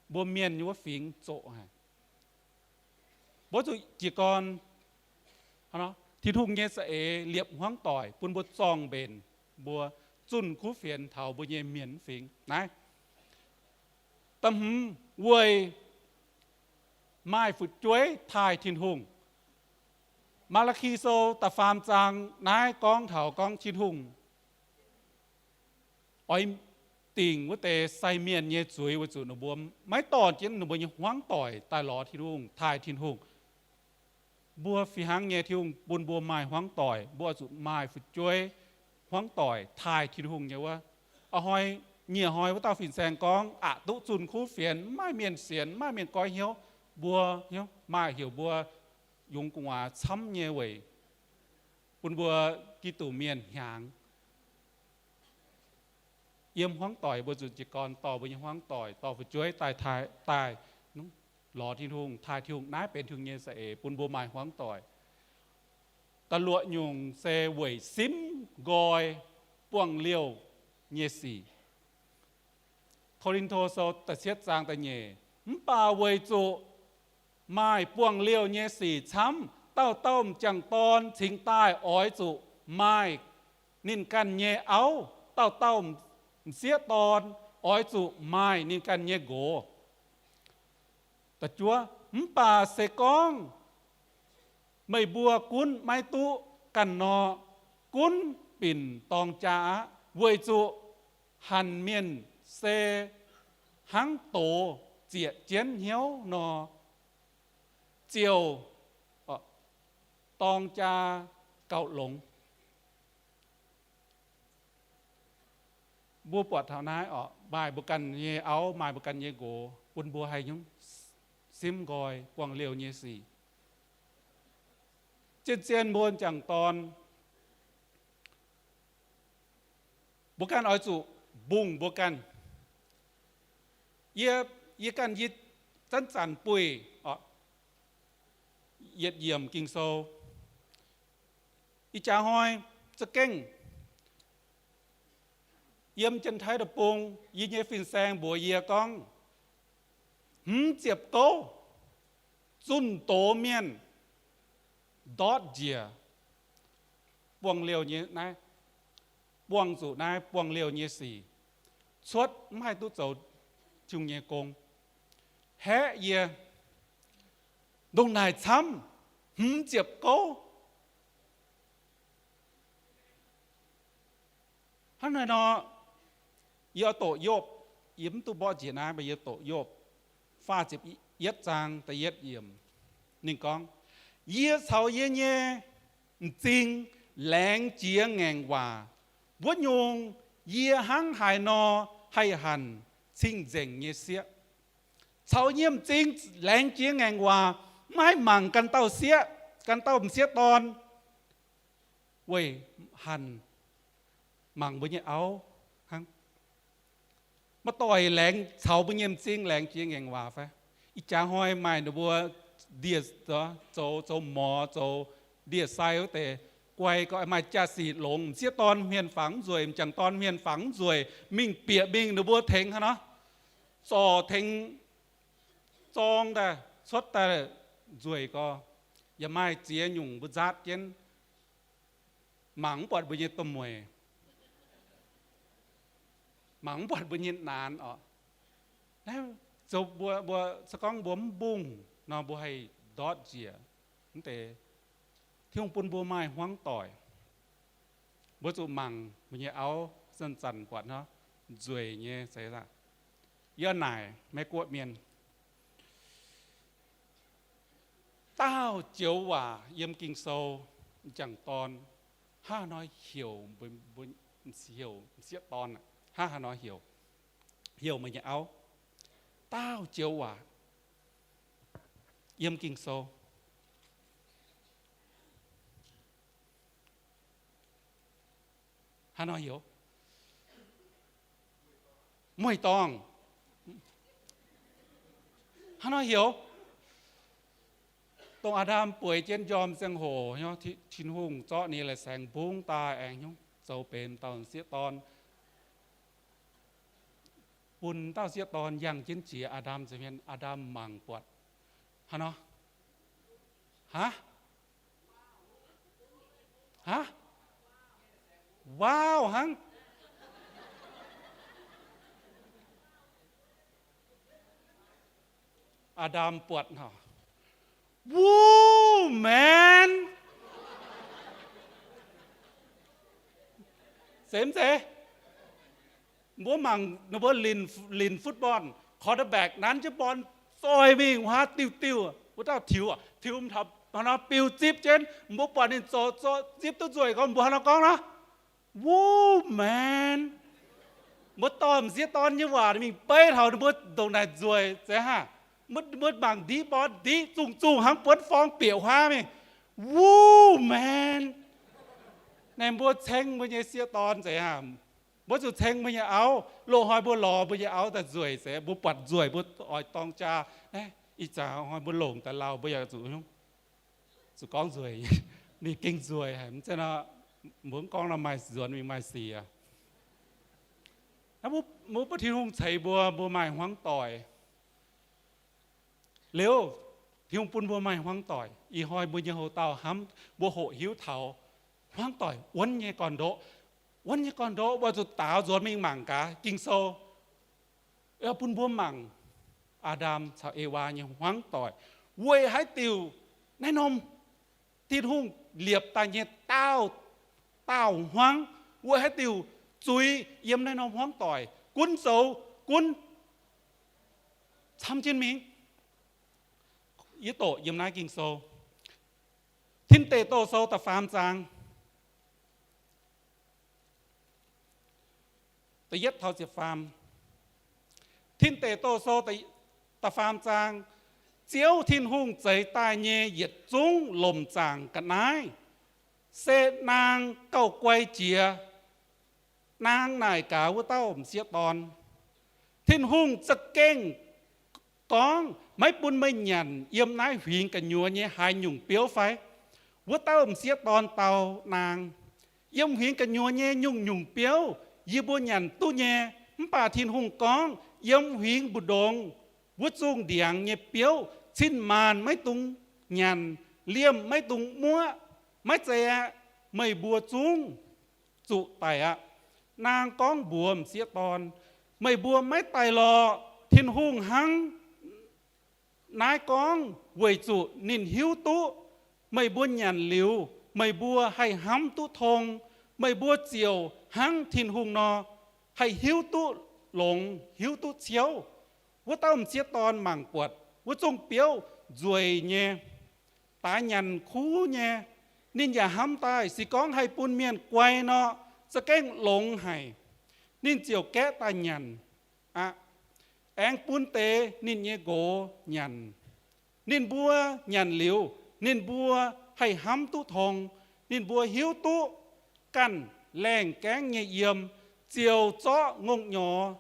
mbuo mienh nyei wuov fingx zoqc haic. Mbuo zuqc jiez gorn Tin-Hungh nyei za'eix liepc hmuangv doic bun mbuo zorng-mbenc mbuo zunh kuv fienx taux mbuo nyei mienh fingx naaiv. Da'hmz, weic maaih fu'jueiv taaih Tin-Hungh. Maa^laa^ki Sou da'faam zaang naaiv gorngv taux gorngv Tin-Hungh oix dingc wuov deix sai mienh nyei zuiz weic zuqc ninh mbuo maiv dorh jienv ninh mbuo nyei hmuangv doic daaih lorz Tin-Hungh, taaih Tin-Hungh. Mbuo fih hnangv nyei, Tin-Hungh bun mbuo maaih hmuangv doic, mbuo oix zuqc maaih fu'jueiv hmuangv doic taaih Tin-Hungh nyei wuov. A'hnoi, nyic hnoi wuov dauh fin-saeng gorngv aqc duqv zunh kuv fienx, mv maaih mienh sienx, mv maaih mienh goiv hnyouv. Mbuo maaih heuc mbuo yungz gu'nguaaz camv nyei weic bun mbuo Giduc mienh hnyangx. Yiem hmuangv doic mbuo zuqc jiez gorn dorh mbuo nyei hmuangv doic, dorh fu'jueiv daaih, daaih lorz Tin-Hungh, taaih Tin-Hungh. Naaiv benx Tin-Hungh nyei za'eix bun mbuo maaih hmuangv doic. Da'luoqc nyungc se weic simv nqoi buangh liouh nyei sic. Ko^lin^to Sou da'cietv zaang da'nyeic, mv baac weic zuqc maaih buangh liouh nyei sic camv, dauh dauh m'jangc dorn cingx daaih oix zuqc maaih ninh ganh nyei auv, dauh dauh m'sieqv dorn oix zuqc maaih ninh ganh nyei nqox. Mv baac se gorngv meih mbuo gunv maiv duqv ganh nor, gunv binc dorng jaa aqv, weic zuqc hanc mienh se hnangv doz zieqc jienv hnyouv nor, ziouc dorng jaa gauh longx. Mbuo buatc taux naaiv oc, maaih mbuo ganh nyei auv, maaih mbuo ganh nyei nqox, bun mbuo haih nyungc simv nqoi buangh liouh nyei sic. Zien-zien mbuo m'jangc dorn Mbuo ganh oix zuqc mbungh mbuo ganh. Yie, yie ganh yie zanc-zanc buih oc, yietc yiemc Ging-Sou. Ih jaax hnoi za'gengh yiem Janx-Taiv deic-bung, yie nyei fin-saeng mbuox yie gorngv, hmz ziepc gouv zunh doz mienh ndortv njiec buangh liouh nyei naaiv, buangh zuqc naaiv buangh liouh nyei sic, cuotv mv haih duqv zoux Tin-Hungh nyei gong. Haeqv yie, ndongc naaic camv, hmz ziepc gouv. Hnangv naaiv nor, yie oix doqc Yopv, yie mv duqv mborqv njiec naaiv, mv baac yie doqc Yopv faah ziepc yietv zaang da'yietv yiemc. Ninh gorngv, yie caux yie nyei m'zing laengz jiex ngaengc waac. Wuov nyungc yie hnangv haaix nor haih hanc cing-nzengc nyei sieqv? Caux yie nyei m'zing laengz jiex ngaengc waac, maiv haih mangc ganh dauh sieqv, ganh dauh m'sieqv dorn, weic hanc mangc mbuo nyei auv hnangv. Maiv doix laengz caux mbuo nyei m'zing laengz jiex ngaengc waac fai? Ih jaax hnoi maaih ninh mbuo ndie, zoux, zoux morz, zoux ndie-sai wuov deix, guai gau, maaih jaa-sic longx, m'sieqv dorn hmien fangx mv nzueic, m'jangc dorn hmien fangx mv nzueic, mingh bieqc mingh ninh mbuo tengx hnangv nor, zorc tengx zorng daaih cuotv daaih nzueic gau. Yaac maaih ziex nyungc mbuo nzaatv jienv, mangc mv buatc mbuo nyei domh mueic, mangc mv buatc mbuo nyei naanx oc. Naaiv zoux mbuo, mbuo se gorngv mbuo mv mbungh nor, mbuo haih ndortv njiec. Mv deix, Tin-Hungh bun mbuo maaih hmuangv doic, mbuo zuqc mangc mbuo nyei auv zanc-zanc buatc hnangv nzueic nyei zeiz aqv. Yie naaic Meiv-Guoqv mienh, daauh joux waac yiem Ging-Sou, m'jangc dorn hnangv haaix nor heuc, heuc m'sieqv dorn, hnangv haaix nor heuc, heuc meih nyei auv, daauh joux waac yiem Ging-Sou hnangv haaix nor heuc, mueiz-dorngh, hnangv haaix nor heuc, dongh Aa^ndam bueix jienv njormh ziangh hoc, Tin-Hungh zorqv ninh la'saengx mbungv daaih aengx hnyouv zoux benx dauh sieqv dorn, bun dauh sieqv dorn yangh jienv jiex Aa^ndam nza'hmien. Aa^ndam mangc buatc, hnangv nor, aav, aav, wow hnangv. Aa^ndam buatc hnangv, wuov maengx, zeiz mv zeiz? Mbuo mangc ninh mbuo linc football, quarterback nanv jienv born zoih mingh wuov haav diuh diuh, wuov dauh tiux, tiux taux hnangv nor biux zipv jienv, mbuo buatc ninh zoux zoih zipv duqv nzueic gorngv, mbuo hnangv nor gorngv nor, wuov maengx. Mbuo dorh m'sieqv dorn nyei waac mingh beiv taux ninh mbuo ndongc naaic nzueic zeiz hnangv. Mbuo mangc ndiqv born ndiqv zungh zungh hnangv buonv forng bieqc huaav mingh, wuov maengx. Naaiv mbuo ceng mbuo nyei sieqv dorn zeiz hnangv. Mbuo zuqc ceng mbuo nyei auv. Loz-hnoi mbuo lorz mbuo nyei auv daaih nzueic zeiz, mbuo buatc nzueic mbuo oix dorng jaa. Ih zanc hnoi mbuo longc daaih lauh mbuo yaac zuqc, zuqc gorngv nzueic. Ninh gengh nzueic haic, mv zeiz nor, mbuo mv gorngv nor maaih nzuonx mingh maaih sic aqv. Mbuo, mbuo Tin-Hungh ceix mbuo, mbuo maaih hmuangv doic. Liuz, Tin-Hungh bun mbuo maaih hmuangv doic. Ih hnoi mbuo nyei houx-dauh hnamv, mbuo hoqc hiuv taux hmuangv doic wuonv nyei gorn-ndoqv. Wuonv nyei gorn-ndoqv mbuo zuqc daaux nzuonx mingh mangc gaax Ging-Sou, bun mbuo mangc Aa^ndam caux Ewaa nyei hmuangv doic. Weic haaix diuc naaiv norm Tin-Hungh liepc daaih nyei daauh, daauh hmuangv, weic haaix diuc zuiz yiem naaiv norm hmuangv doic gunv zoux, gunv camv jienv mingh? Yie doqc yiem naaiv Ging-Sou, Tin Deic Douh Sou da'faam zaang, da'yietv taux ziepc faam. Tin Deic Douh Sou da'faam zaang, Ziouv Tin-Hungh zeix daaih nyei yietc zungv lomc zaangc ga'naaiv se naang gauh guai jiex Naang naaic gaax wuov dauh m'sieqv dorn, Tin-Hungh za'gengh gorngv maiv bun meih nyanc yiem naaiv huingx gu'nyuoz nyei haaix nyungc biouv fai? Wuov dauh m'sieqv dorn dau naang, Yiem huingx gu'nyuoz nyei nyungc-nyungc biouv yie mbuo nyanc duqv nyei. Mv baac Tin-Hungh gorngv, Yiem huingx mbu'ndongx wuov zungh ndiangx nyei biouv cin-maanc maiv dungx nyanc, liemh maiv dungx muoqv. Maiv zeiz aeqv, meih mbuo zungv zuqc daic aqv. Naang gorngv mbuox m'sieqv dorn, Meih mbuo maiv daic lorqc. Tin-Hungh hnangv naaiv gorngv weic zuqc ninh hiuv duqv meih mbuo nyanc liuz meih mbuo haih hnamv duqv tong, meih mbuo ziouc hnangv Tin-Hungh nor, haih hiuv duqv longx, hiuv duqv ciouv. Wuov dauh m'sieqv dorn mangc buatc wuov zungh biouv nzueic nyei, daaix nyanc kuv nyei. Ninh yaac hnamv daaih, Se gorngv haih bun mienh guai nor, za'gengh longx haic. Ninh ziouc gaeqv daaih nyanc aqv. Aengx bun deix ninh nyei nqox nyanc. Ninh mbuo nyanc liuz, ninh mbuo haih hnamv duqv tong. Ninh mbuo hiuv duqv ganh laengh gaengv nyei yiem, ziouc zorqv ngongh nyorx,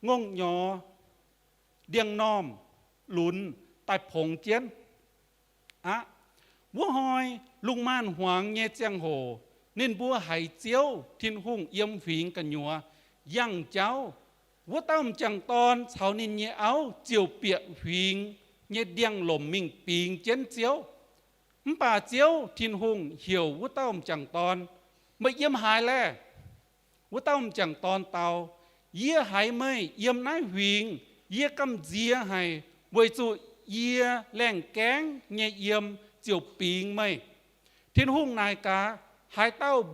ngongh nyorx ndiangx-normh lunx daaih pongx jienv aqv. Wuov hnoi lungh maanz-hmuangx nyei ziangh hoc, ninh mbuo haiz Ziouv Tin-Hungh yiem huingx gu'nyuoz yangh jauv. Wuov dauh m'jangc dorn caux ninh nyei auv ziouc bieqc huingx nyei ndiangx-lomc mingh bingx jienv Ziouv. Mv baac Ziouv Tin-Hungh heuc wuov dauh m'jangc dorn, Meih yiem haaix laeh? Wuov dauh m'jangc dorn dau, Yie haiz meih yiem naaiv huingx, yie gamh nziex haic, weic zuqc yie laengh gaengv nyei yiem ziouc bingx meih. Tin-Hungh naaic gaax, Haaix dauh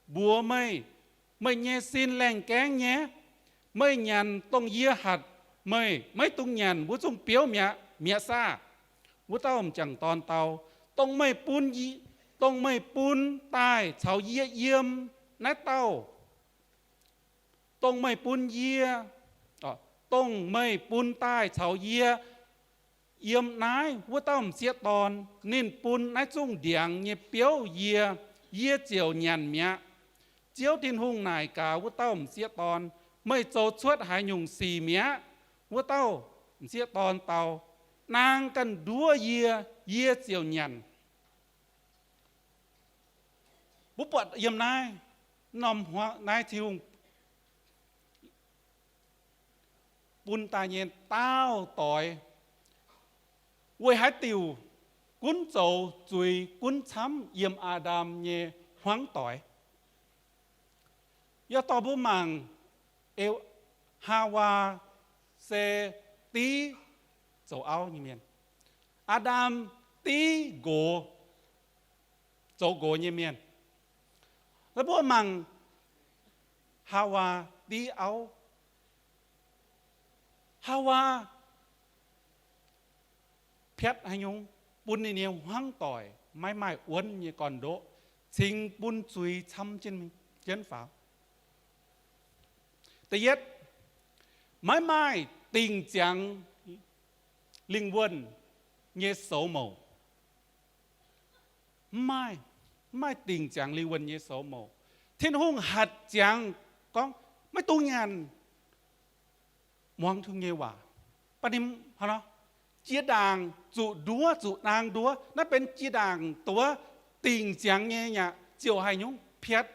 mbuox meih, meih nyei sin laengh gaengv nyei? Meih nyanc dongh yie hatc meih maiv dungx nyanc wuov zungh biouv mi'aqv, mi'aqv saah? Wuov dauh m'jangc dorn dau, Dongh meih bun, dongh meih bun daaih caux yie yiem naaiv dauh, dongh meih bun yie, dongh meih bun daaih caux yie yiem naaiv wuov dauh m'sieqv dorn, ninh bun naaiv zungh ndiangx nyei biouv yie, yie ziouc nyanc mi'aqv. Ziouv Tin-Hungh naaic gaax wuov dauh m'sieqv dorn, Meih zoux cuotv haaix nyungc sic mi'aqv? Wuov dauh m'sieqv dorn dau, Naang ganh nduov yie, yie ziouc nyanc. Mbuo buatc yiem naaiv norm, naaiv Tin-Hungh bun daaih nyei daauh doix, weic haaix diuc gunv zoux zuiz gunv camv yiem Aa^ndam nyei hmuangv doic. Yie dorh mbuo mangc, Haawaa se div zoux auv nyei mienh. Aa^ndam div nqox, zoux nqox nyei mienh. Laaix mbuo mangc Haawaa div auv. Haawaa piatv haaix nyungc bun ninh nyei hmuangv doic maiv maaih wuonv nyei gorn-ndoqv, cingx bun zuiz camv jienv faaux. Da'yietv, maiv maaih dingc ziangx lingh wuonh nyei soux mouc. Mv maaih, mv maaih dingc ziangx lingh wuonh nyei soux mouc. Tin-Hungh hatc ziangx gorngv maiv dungx nyanc, muangx Tin-Hungh nyei waac. Baac ninh jiex ndaangc zuqc nduov, zuqc naang nduov. Naaiv benx jiex ndaangc duov dingc ziangx nyei yaac ziouc haaix nyungc piatv.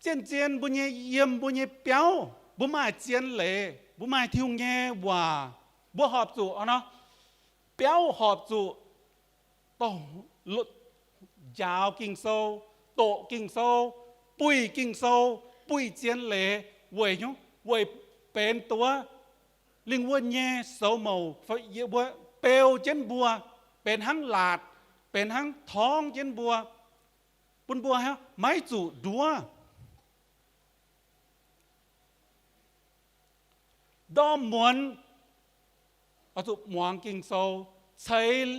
Zien-zien mbuo nyei yiem, mbuo nyei biauv, mbuo maaih zien leiz, mbuo maaih Tin-Hungh nyei waac, mbuo horpc zuqc nor, biauv horpc zuqc njaaux Ging-Sou, doqc Ging-Sou, buih Ging-Sou, buih zien leiz weic, weic benx duov lingh wuonh nyei soux mouc, mbuo beu jienv mbuo, benx hnangv laatc, benx hnangv torngv jienv mbuo, bun mbuo maiv zuqc nduov. Ndorm muonz oix zuqc muangx Ging-Sou, ceix,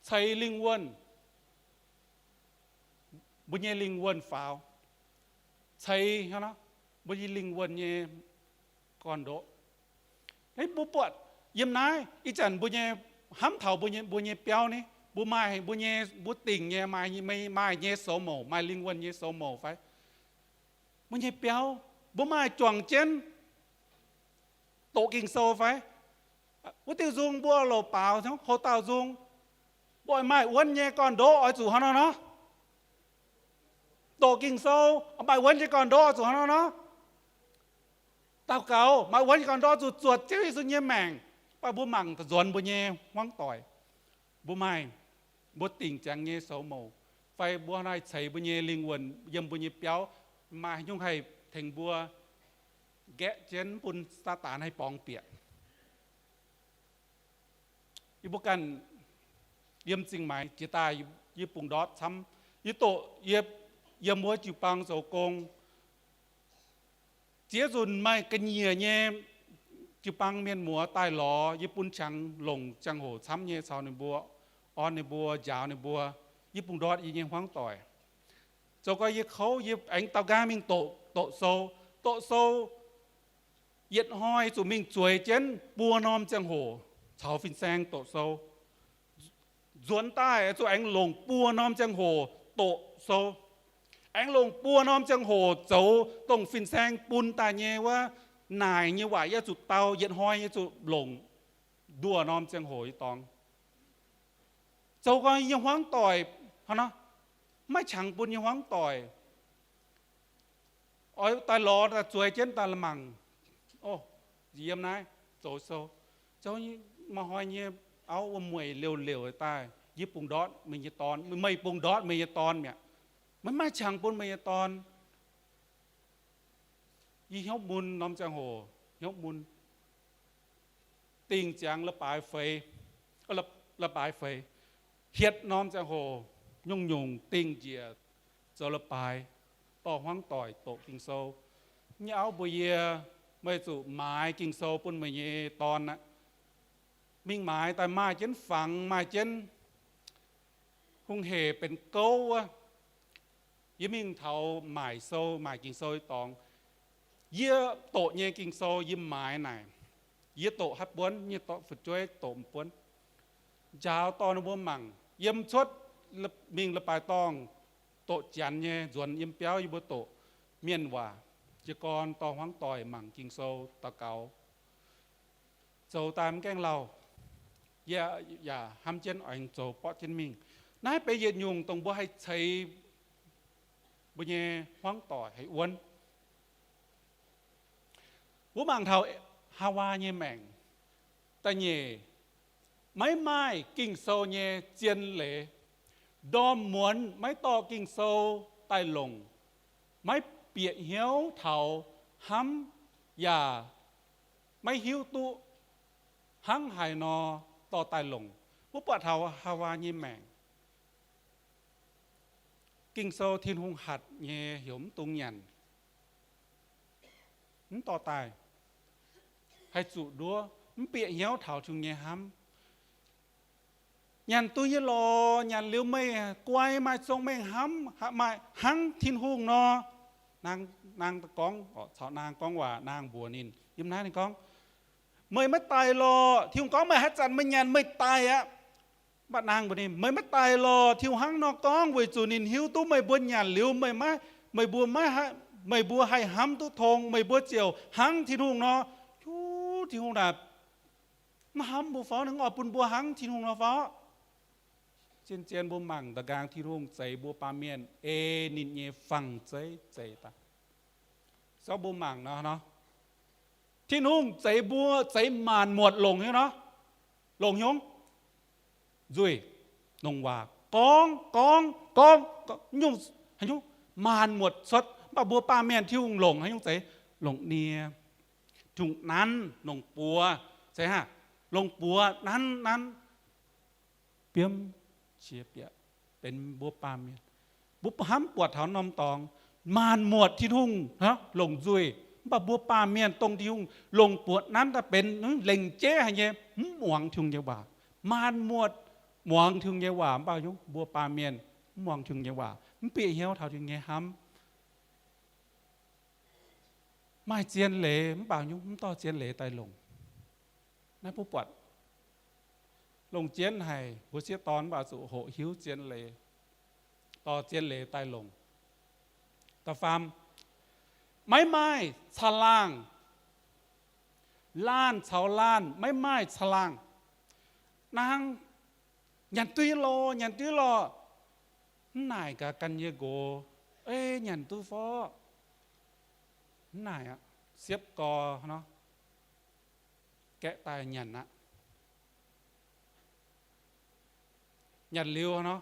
ceix lingh wuonh, mbuo nyei lingh wuonh faaux, ceix mbuo nyei lingh wuonh nyei gorn-ndoqv. Mbuo buatc yiem naaiv ih zanc mbuo nyei Hnamv taux mbuo nyei, mbuo nyei biauv ni, mbuo maaih mbuo nyei, mbuo dingc nyei, maaih, maaih nyei soux mouc, maaih lingh wuonh nyei soux mouc fai? Mbuo nyei biauv, mbuo maaih juangc jienv doqc Ging-Sou fai? Wuov diuh nzung mbuo louc baaux houc dauh nzung, mbuo oix maaih wuonv nyei gorn-ndoqv oix zuqc hnangv nor nor. Doqc Ging-Sou, maaih wuonv nyei gorn-ndoqv zuqc hnangv nor nor. Daux gaux, maaih wuonv nyei gorn-ndoqv zuqc zuotc Ziouv Yesu nyei maengc. Mv baac mbuo mangc nzuonx mbuo nyei hmuangv doic, mbuo maaih, mbuo dingc ziangx nyei soux mouc, fai mbuo naaiv ceix mbuo nyei lingh wuonh yiem mbuo nyei biauv, maaih haaix nyungc haih tengx mbuo nqaeqv jienv, mv bun Saadaan haih borngz bieqc? Yie mbuo ganh yiem zingh maaiz jiex daaih, yie bungx ndortv camv. Yie doqc yie yiem wuov jiu-baang zoux gong, ziex nzunc maaih ga'nyiec nyei jiu-baang mienh muoz daaih lorz yie bun qangx longc ziangh hoc camv nyei caux ninh mbuo, orn ninh mbuo, njaaux ninh mbuo. Yie bungx ndortv yie nyei hmuangv doic. Zoux gau yie kouv, yie aengx daaux nqaang mingh doqc, doqc sou, doqc sou yietc hnoi zuqc mingh zueiz jienv buo norm ziangh hoc caux fin-saeng doqc sou. Nzuonx daaih zuqc aengx longc buo norm ziangh hoc doqc sou. Aengx longc buo norm ziangh hoc zoux dongh fin-saeng bun daaih nyei wuov naaic nyei waac yaac zuqc dau, yietc hnoi yaac zuqc longc nduoh norm ziangh hoc nyei dorngx. Zoux gau yie nyei hmuangv doic, hnangv nor, maiv qangx bun yie nyei hmuangv doic. Oix daaih lorz daaih zueiz jienv daaih mangc. O, yiem naaiv zoux sou, zoux maaih hnoi nyei auv wuom-mueic liouc liouc daaih, yie bungx ndortv meih nyei dorn, meih bungx ndortv meih nyei dorn mi'aqv. Meih maiv qangx bun meih nyei dorn. Yie hnyouv mun norm ziangh hoc, hnyouv mun. Dingh ziangx la'baaix feix, la'baaix feix, hietv norm ziangh hoc, nyungc-nyungc dingh njiec zoux la'baaix, dorh hmuangv doic doqc Ging-Sou. Nyei auv mbuox yie, meih zuqc maaiz Ging-Sou bun meih nyei dorn aqv. Mingh maaiz daaih maaih jienv fangx, maaih jienv hungh hec benx gouv wuov. Yie mingh taux maaic sou, maaic Ging-Sou dorngx. Yie doqc nyei Ging-Sou yie maaiz naaic. Yie doqc haaix buonv, yie dorh fu'jueiv doqc m'buonv. Njaaux dorh ninh mbuo mangc. Yiem cuotv mingh la'baaix dorngh, doqc Janx nyei, nzuonx yiem biauv yie mbuo doqc mienh waac. Jiez gorn dorh hmuangv doic mangc Ging-Sou, daux gaux, zoux daaih mv gaengh lauh. Yie yaac hnamv jienv oix zoux borqv jienv mingh. Naaiv benx yietc nyungc dongh mbuo haih ceix mbuo nyei hmuangv doic haih wuonv. Mbuo mangc taux Haawaa nyei maengc. Da'nyeic, maiv maaih Ging-Sou nyei zien leiz. Ndorm muonz maiv dorh Ging-Sou daaih longc, maiv bieqc hnyouv taux hnamv, yaac maiv hiuv duqv hnangv haaix nor dorh daaih longc. Mbuo buatc taux Haawaa nyei maengc, Ging-Sou Tin-Hungh hatc nyei heuc mv dungx nyanc, mv dorh daaih, haih zuqc nduov, mv bieqc hnyouv taux Tin-Hungh nyei hnamv. Nyanc duqv nyei lorqc, nyanc liuz meih guai, maaih zong meih hnamv, maaih hnangv Tin-Hungh nor. Naang, naang gorngv, caux naang gorngv waac, naang mbuox ninh yiem naaiv, ninh gorngv, meih maiv daic lorqc. Tin-Hungh gorngv meih haaix zanc meih nyanc meih daic aqv. Mv baac naang mbuox ninh, meih maiv daic lorqc. Tin-Hungh hnangv nor gorngv weic zuqc ninh hiuv duqv meih mbuo nyanc liuz meih maiv, meih mbuo maiv, meih mbuo haih hnamv duqv tong, meih mbuo ziouc hnangv Tin-Hungh nor. Hiuv Tin-Hungh naaic mv hnamv mbuo fai ninh oix bun mbuo hnangv Tin-Hungh nor fai? Zien-zien mbuo mangc da'nqaang Tin-Hungh zeix mbuo baamh mienh ei ninh nyei fang-zeiv zeix daaih. Zorqv mbuo mangc nor, Tin-Hungh zeix mbuo, zeix maanc muotc longc hnyouv nor, longc hnyouv nzuih, longc waac gorngv, gorngv, gorngv, nyungc, haaix nyungc maanc muotc cuotv. Mv baac mbuo baamh mienh Tin-Hungh longc haaix nyungc zeix? Longc nie, Tin-Hungh nanv, longc buoz, se haa, longc buoz nanv, nanv, biomv qiex bieqc benx mbuo baamh mienh. Mbuo hnamv buatc taux norm dorngx, maanc muotc Tin-Hungh longc nzuih, mv baac mbuo baamh mienh dongh Tin-Hungh longc buoz nanv daaih benx lengc jeiv haic nyei, mv muangx Tin-Hungh nyei waac. Maanc muotc muangx Tin-Hungh nyei waac, mv baac mbuo baamh mienh mv muangx Tin-Hungh nyei waac, mv bieqc hnyouv taux Tin-Hungh nyei hnamv. Maaih zien leiz mv baac mv dorh zien leiz daaih longc. Naaiv mbuo buatc Longc jienv haic mbuo sieqv dorn mv baac zuqc hoqc hiuv zien leiz, dorh zien leiz daaih longc. Da'faam, maiv maaih caangh laangh. Laanh caux laanh maiv maaih caangh laangh. Naang nyanc duqv lorqc, nyanc duqv lorqc. Mv naaic gaax ganh nyei nqox, ei, nyanc duqv forv. Mv naaic aqv, siepv gorx nor, gaeqv daaih nyanc aqv. Nyanc liuz nor,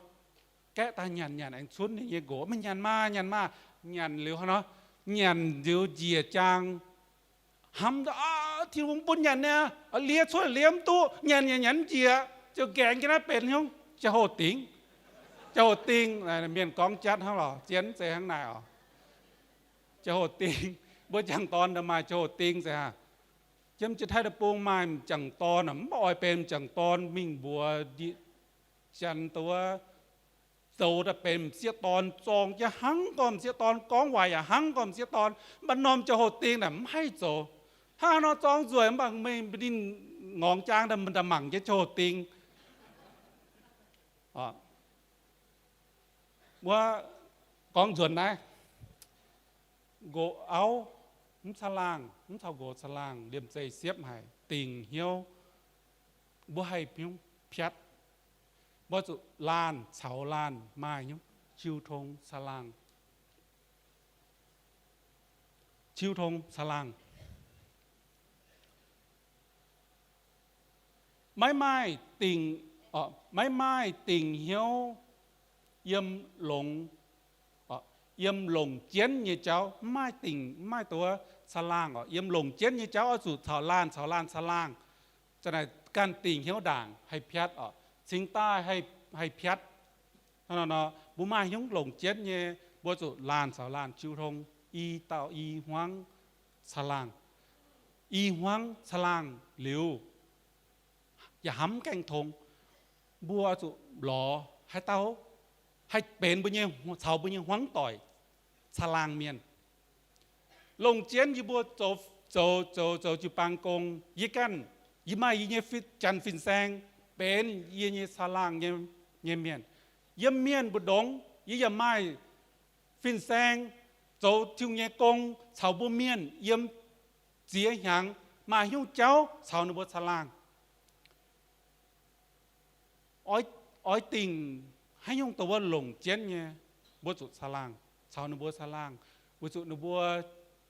gaeqv daaih nyanc, nyanc aengx cunv ninh nyei nqox, maiv nyanc maah, nyanc maah. Nyanc liuz nor, nyanc liuz njiec jaang, hnamv, Aa, Tin-Hungh bun nyanc niaa, liev cuotv liev mv duqv, nyanc nyanc nyanc mv njiec, ziouc nqaengx jienv naaiv benx hnyouv jaa-hoh dingh. Jaa-hoh dingh, mienh gorngv jatv hnangv lorqc, zien mv zeiz hnangv naaic oc. Jaa-hoh dingh, mbuo m'jangc dorn maaih jaa-hoh dingh zeiz aa. Yiem Janx-Taiv deic-bung maaih m'jangc dorn, mv baac oix benx m'jangc dorn mingh mbuox Janx dongh wuov, zoux daaih benx m'sieqv dorn zorng jienv hnangv gorngv m'sieqv dorn, gorngv waaic yaac hnangv gorngv m'sieqv dorn. Mv baac norm jaa-hoh dingh naaic mv haih zoux. Hnangv nor zorng nzueic mv baac meih ninh ngorngx jaang daaih mangc jienv jaa-hoh dingh. Wuov, gorngv nzuonx naaiv, nqox auv mv caangh laangh, mv caux nqox caangh laangh, liemh zeih siepv haic, dingc hnyouv, mbuo haih piatv. Mbuo zuqc laanh caux laanh maaih hnyouv jiu tong caangh laangh. Jiu tong caangh laangh. Maiv maaih dingc, maiv maaih dingc hnyouv yiem longx, yiem longc jienv nyei jauv. Mv maaih dingc, mv maaih dongh wuov caangh laangh oc. Yiem longc jienv nyei jauv oix zuqc caux laanh caux laanh caangh laangh. Za'naaic ganh dingc hnyouv ndaangc haih piatv oc. Cingx daaih haih piatv. Hnangv nor, mbuo maaih hnyouv longc jienv nyei, mbuo zuqc laanh caux laanh jiu tong, i dauh i hmuangv caangh laangh. I hmuangv caangh laangh liuz, yaac hnamv gaengh tong. Mbuo zuqc lorz haaix dauh haih benx mbuo nyei, caux mbuo nyei hmuangv doic caangh laangh mienh. Longc jienv yie mbuo zoux, zoux, zoux jiu-baang gong, yie ganh, yie maaih yie nyei janx fin-saeng benx yie nyei caangh laangh nyei mienh. Yiem mienh mbu'ndongx yie yaac maaih fin-saeng zoux Tin-Hungh nyei gong caux mbuo mienh yiem ziex hnyangx maaih hnyouv jauv caux ninh mbuo caangh laangh. Oix dingc haaix nyungc dongh wuov longc jienv nyei, mbuo zuqc caangh laangh, caux ninh mbuo caangh laangh, weic zuqc ninh mbuo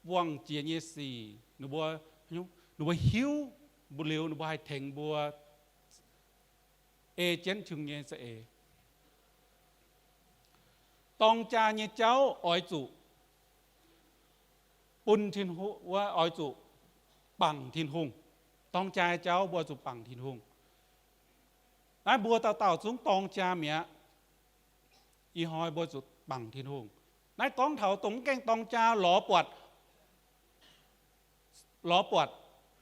buangh jiex nyei sic, ninh mbuo, ninh mbuo hiuv mbuo liuz, ninh mbuo haih tengx mbuo ei jienv Tin-Hungh nyei za'eix. Dorng jaa nyei jauv oix zuqc bun Tin-Hungh, wuov oix zuqc bangc Tin-Hungh. Dorng jaa nyei jauv mbuo zuqc bangc Tin-Hungh. Naaiv mbuo dauh dauh zungv dorng jaa mi'aqv. Ih hnoi mbuo zuqc bangc Tin-Hungh. Naaiv gorngv taux dongh mv gaengh dorng jaa lorz buatc, lorz buatc,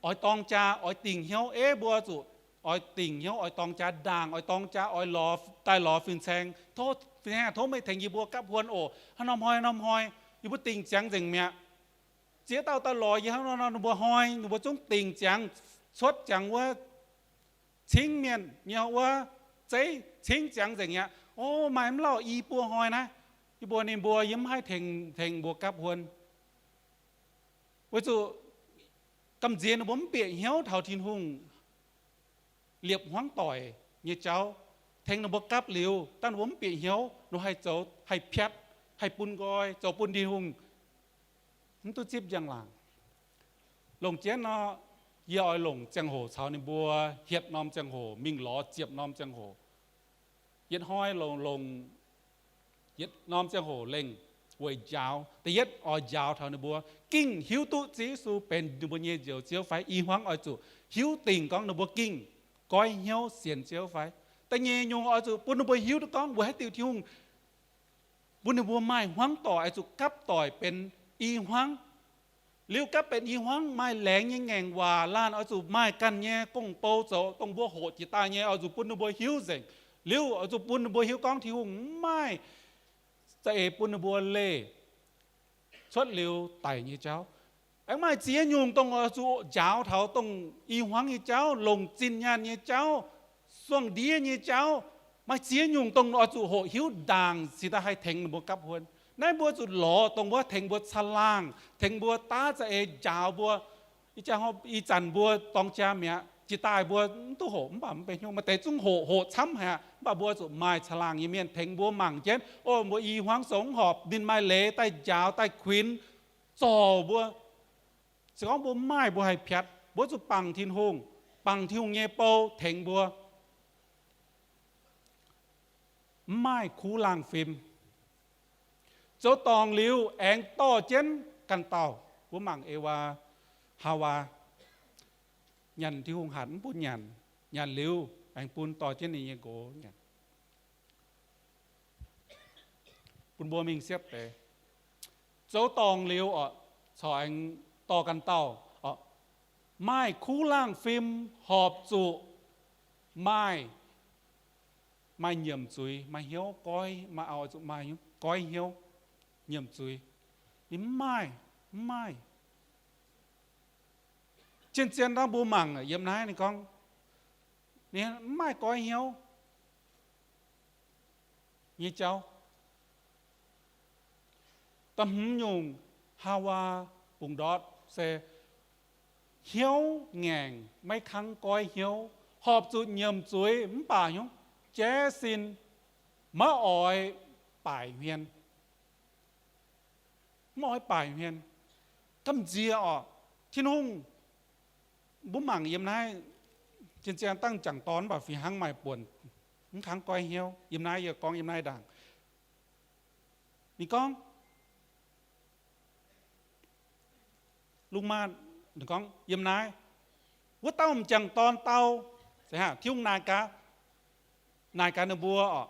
oix dorng jaa, oix dingc hnyouv, ei mbuo zuqc oix dingc hnyouv, oix dorng jaa ndaangc, oix dorng jaa, oix lorz daaih lorz fin-saeng, tov fin-saeng tov meih tengx yie mbuo gapv huon oc. Hnangv norm hnoi norm hnoi yie mbuo dingc ziangx nzengc mi'aqv. Ziex dauh daaih lorz yie hnangv nor, ninh mbuo hnoi ninh mbuo zungv dingc ziangx, cuotv ziangx wuov cingv mienh nyei wuov zeiv cingv ziangx nzengc aqv. O, maaih mv lauh i buo hnoi naaiv, yie mbuo ninh mbuo yie mv haih tengx, tengx mbuo gapv huon. Weic zuqc gamh nziex ninh mbuo mv bieqc hnyouv taux Tin-Hungh liepc hmuangv doic nyei jauv, tengx ninh mbuo gapv liuz, dangh ninh mbuo mv bieqc hnyouv, ninh haih zoux, haih piatv, haih bun nqoi, zoux bun Tin-Hungh mv duqv zipv njang-laangc. Longc jienv nor, yie oix longc ziangh hoc caux ninh mbuo hietc norm ziangh hoc mingh lorz ziepc norm ziangh hoc. Yietc hnoi longc, longc yietc norm ziangh hoc lengh weic njaaux. Da'yietv oix njaaux taux ninh mbuo gengh hiuv duqv Ziouv Yesu benx ninh mbuo nyei Njoux Ziouv fai? I hmuangv oix zuqc hiuv dingc gorngv ninh mbuo gengh goiv hnyouv sienx Ziouv fai? Da'nyeic nyungc oix zuqc bun ninh mbuo hiuv duqv gorngv weic haaix diuc Tin-Hungh bun ninh mbuo maaih hmuangv doic, oix zuqc gapv doic benx i hmuangv. Liuz gapv benx i hmuangv maaih laengz nyei ngaengc waac laanh oix zuqc maaih ganh nyei gong-bou zoux, dongh mbuo hoqc jiex daaih nyei oix zuqc bun ninh mbuo hiuv nzengc. Liuz oix zuqc bun ninh mbuo hiuv gorngv Tin-Hungh mv maaih za'eix bun ninh mbuo leih cuotv liuz daic nyei jauv. Aengx maaih ziex nyungc dongh oix zuqc njaaux taux dongh i hmuangv nyei jauv, longc zinh nyaanh nyei jauv, Zuangh ndiev nyei jauv maaih ziex nyungc dongh oix zuqc hoqc hiuv ndaangc cingx daaih haih tengx ninh mbuo gapv huon. Naaiv mbuo zuqc lorz dongh wuov tengx mbuo caangh laangh, tengx mbuo daav za'eix njaaux mbuo. Ih zanc mbuo dorng jaa mi'aqv, jiex daaih mbuo mv duqv hoqc, mv baac mv benx hnyouv, maaih deix zungv hoqc, hoqc camv haic aqv. Mv baac mbuo zuqc maaih caangh laangh nyei mienh tengx mbuo mangc jienv, o, mbuo i hmuangv zoux mv horpc, ninh maaih leiz daaih njaaux daaih kuinx zorc mbuo. Se gorngv mbuo mv maaih, mbuo haih piatv. Mbuo zuqc bangc Tin-Hungh, bangc Tin-Hungh nyei bou tengx mbuo. Mv maaih kuv laangh fim. Zoux dorngc liuz aengx dorh jienv ganh dauh. Mbuo mangc Ewaa, Haawaa, nyanc Tin-Hungh hatc mv bun nyanc, nyanc liuz aengx bun dorh jienv ninh nyei nqox nyanc. Bun mbuo mingh siepv deix. Zoux dorngc liuz oc, corc aengx dorh ganh dauh oc. Maaih kuv laangh fim horpc zuqc maaih, maaih nyiemc zuiz, maaih hnyouv goiv, maaih, oix zuqc maaih goiv hnyouv, nyiemc zuiz. Ninh mv maaih, mv maaih. Zien-zien ndau mbuo mangc yiem naaiv ninh gorngv, ninh mv maaih goiv hnyouv nyei jauv. Da'hmz nyungc, Haawaa bungx ndortv se hnyouv ngaengc, maiv kangv goiv hnyouv, horpc zuqc nyiemc zuiz mv baac hnyouv jaiv sin, maiv oix baaic hmien. Mv oix baaic hmien. Gamh nziex oc. Tin-Hungh, mbuo mangc yiem naaiv, zien-zien dangh jangc dorn mv baac fih hnangv maaih buonc mv kangv goiv hnyouv. Yiem naaiv yie gorngv yiem naaiv ndaangc. Ninh gorngv, lungh maanz, ninh gorngv yiem naaiv, wuov dauh m'jangc dorn dau, Tin-Hungh naaic gaax, naaic gaax ninh mbuo oc.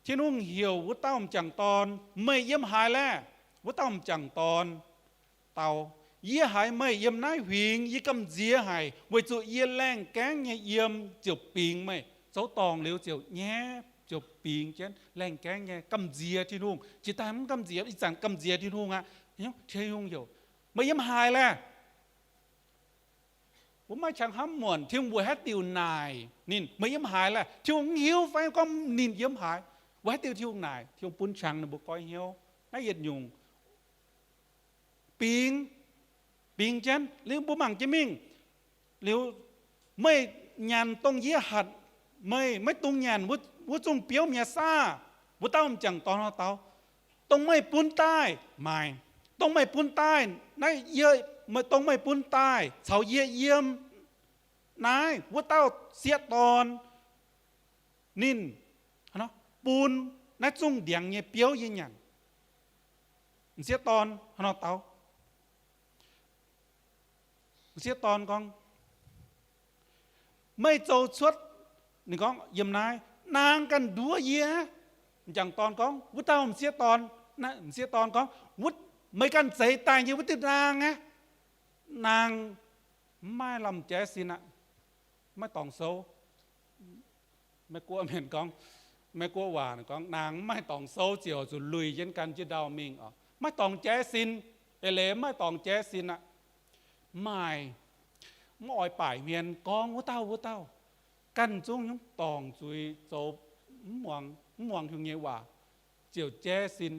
Tin-Hungh heuc wuov dauh m'jangc dorn, meih yiem haaix laeh? Wuov dauh m'jangc dorn dau, yie haiz meih yiem naaiv huingx, yie gamh nziex haic, weic zuqc yie laengh gaengv nyei yiem ziouc bingx meih. Zoux dorngc liuz ziouc nyaiv, ziouc bingx jienv, laengh gaengv nyei gamh nziex Tin-Hungh. Jiex daaih mv gamh nziex, ih zanc gamh nziex Tin-Hungh aqv. Tin-Hungh heuc, meih yiem haaix laeh? Mbuo maiv qangx hnamv muonc, Tin-Hungh weic haaix diuc naaic ninh, meih yiem haaix laeh? Tin-Hungh mv hiuv fai gorngv ninh yiem haaix? Weic haaix diuc Tin-Hungh naaic? Tin-Hungh bun qangx ninh mbuo goiv hnyouv. Naaiv yietc nyungc, bingx, bingx jienv. Liuz mbuo mangc jienv mingh, liuz meih nyanc dongh yie hatc meih maiv dungx nyanc wuov zungh biouv mi'aqv saah? Wuov dauh m'jangc dorn dau, dongh meih bun daaih, maaic, dongh meih bun daaih, naaiv yie, dongh meih bun daaih caux yie yiem naaiv, wuov dauh m'sieqv dorn ninh bun naaiv zungh ndiangx nyei biouv yie nyanc. M'sieqv dorn hnangv nor dau. M'sieqv dorn gorngv, meih zoux cuotv, ninh gorngv, yiem naaiv, naang ganh nduov yie. M'jangc dorn gorngv, wuov dauh m'sieqv dorn, m'sieqv dorn gorngv, meih ganh zeix daaih nyei wuov diuh naang aqv. Naang mv maaih lamh jaiv sin aqv, maiv dorngc sou. Maiv guoqv mienh gorngv, maiv guoqv waac gorngv, naang mv maaih dorngc sou ziouc zuqc luih jienv gan jienv ndau mingh oc. Maiv dorngc jaiv sin, eix leiz mv maaih dorngc jaiv sin aqv. Mv maaih, mv oix baaic hmien gorngv wuov dauh wuov dauh. Ganh zungv nyungc dorngc zuiz zoux mv muangx, mv muangx Tin-Hungh nyei waac, ziouc jaiv sin.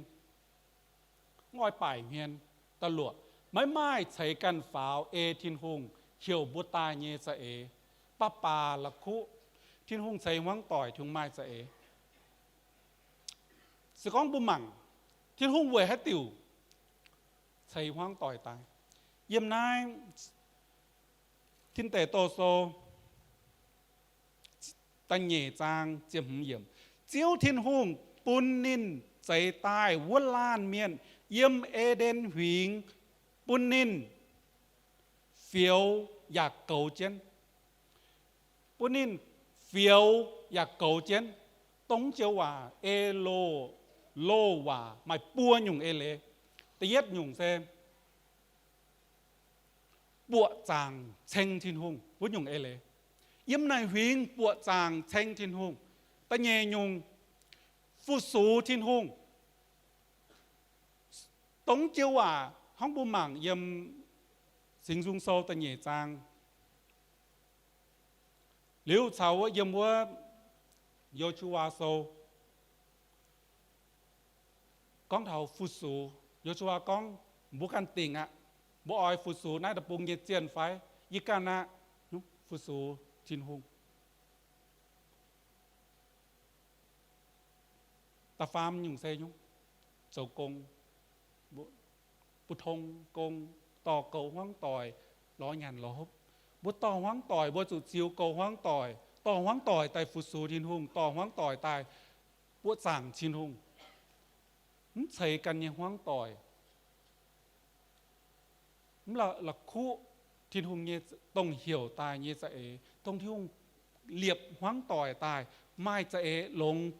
Mv oix baaic hmien. Da'luoqc, maiv maaih ceix ganh faaux ei Tin-Hungh heuc mbuo daaih nyei za'eix. Baav baac la'kuqv, Tin-Hungh ceix hmuangv doic, Tin-Hungh maaih za'eix. Se gorngv mbuo mangc, Tin-Hungh weic haaix diuc ceix hmuangv doic daaih? Yiem naaiv Tin Deic Douh Sou da'nyeic zaang ziepc hmz yiemc, Ziouv Tin-Hungh bun ninh zeix daaih wuov laanh mienh yiem E^nden Huingx, bun ninh fioux yaac goux jienv. Bun ninh fioux yaac goux jienv. Dongh joux waac, ei loz, loz waac maaih buo nyungc eix leiz. Da'yietv nyungc se buoqc zaangc ceng Tin-Hungh wuov nyungc eix leiz. Yiem naaic huingx buoqc zaangc ceng Tin-Hungh. Da'nyeic nyungc, fu-sux Tin-Hungh. Dongh joux waac hnangv mbuo mangc yiem Singx Nzung Sou da'nyeic zaang, Liuz caux wuov yiem wuov Yo^su^waa Sou gorngv taux fu-sux. Yo^su^waa gorngv, mbuo ganh dingc aqv. Mbuo oix fu-sux naaiv deic-bung nyei zienh fai? Yie ganh aqv. Fu-sux Tin-Hungh. Da'faam nyungc se nyungc zoux gong, butv tong gong, dorh goux hmuangv doic, lorz nyanc lorz hopv. Mbuo dorh hmuangv doic mbuo zuqc ziux goux hmuangv doic, dorh hmuangv doic daaih fu-sux Tin-Hungh, dorh hmuangv doic daaih buoqc zaangc Tin-Hungh. Mv ceix ganh nyei hmuangv doic. Mv la'kuqv Tin-Hungh nyei, dongh heuc daaih nyei za'eix, dongh Tin-Hungh liepc hmuangv doic daaih, maaih za'eix longx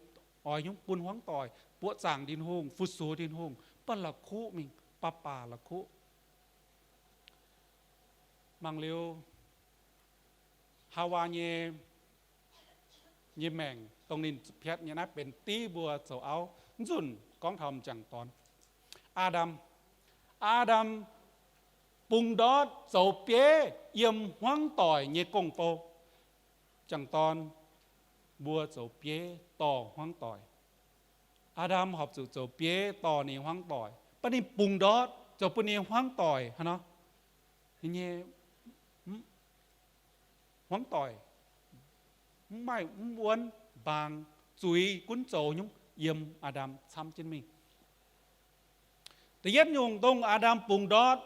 oix nyungc bun hmuangv doic buoqc zaangc Tin-Hungh, fu-sux Tin-Hungh, mv baac la'kuqv mingh, baac baac la'kuqv. Mangc liuz Haawaa nyei, nyei maengc, dongh ninh piatv nyei naaiv benx div mbuo zoux auv. Mv nzunc gorngv taux m'jangc dorn, Aa^ndam. Aa^ndam bungx ndortv zoux bieiv yiem hmuangv doic nyei gong-bou. M'jangc dorn mbuo zoux bieiv dorh hmuangv doic. Aa^ndam horpc zuqc zoux bieiv dorh ninh hmuangv doic, baac ninh bungx ndortv zoux bun ninh hmuangv doic hnangv nor. Ninh nyei hmuangv doic mv maaih mv wuonv mbaang, zuiz gunv zoux nyungc yiem Aa^ndam camv jienv mingh. Da'yietv nyungc dongh Aa^ndam bungx ndortv,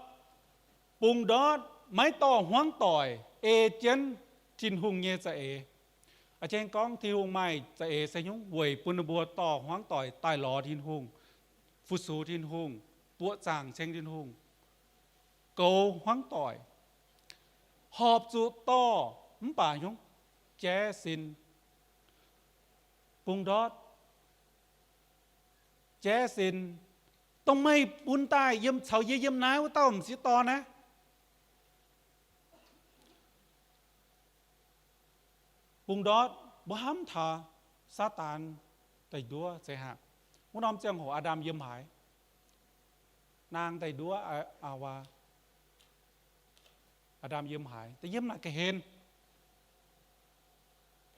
bungx ndortv maiv dorh hmuangv doic ei jienv Tin-Hungh nyei za'eix. A'jang gorngv Tin-Hungh maaih za'eix se nyungc weic bun ninh mbuo dorh hmuangv doic daaih lorz Tin-Hungh, fu-sux Tin-Hungh, buoqc zaangc ceng Tin-Hungh, goux hmuangv doic. Horpc zuqc dorh mv baac nyungc jaiv sin, bungx ndortv jaiv sin, dongh meih bun daaih yiem caux yie yiem naaiv wuov dauh m'sieqv dorn naaiv. Bungx ndortv mbuo hnamv taux Saadaan daaih nduov se haic. Wuov norm ziangh hoc Aa^ndam yiem haaix? Naang daaih nduov Haawaa. Aa^ndam yiem haaix? Daaih yiem naaic ga'hlen.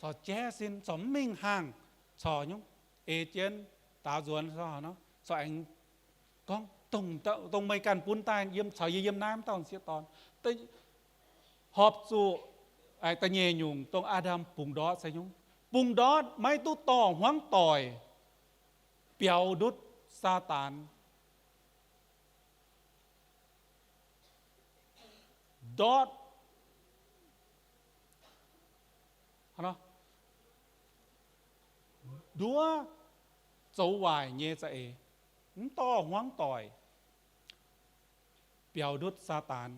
Corc jaiv sin, corc mv mingh hnaangx, corc nyungc ei jienv daaux nzuonx, corc aengx gorngv, dongh meih ganh bun daaih yiem caux yie yiem naaiv wuov dauh m'sieqv dorn. Horpc zuqc da'nyeic nyungc dongh Aa^ndam bungx ndortv se nyungc, bungx ndortv maiv duqv dorh hmuangv doic biaux ndutv Saadaan. Ndortv nduov zoux waaic nyei za'eix, mv dorh hmuangv doic biaux ndutv Saadaan.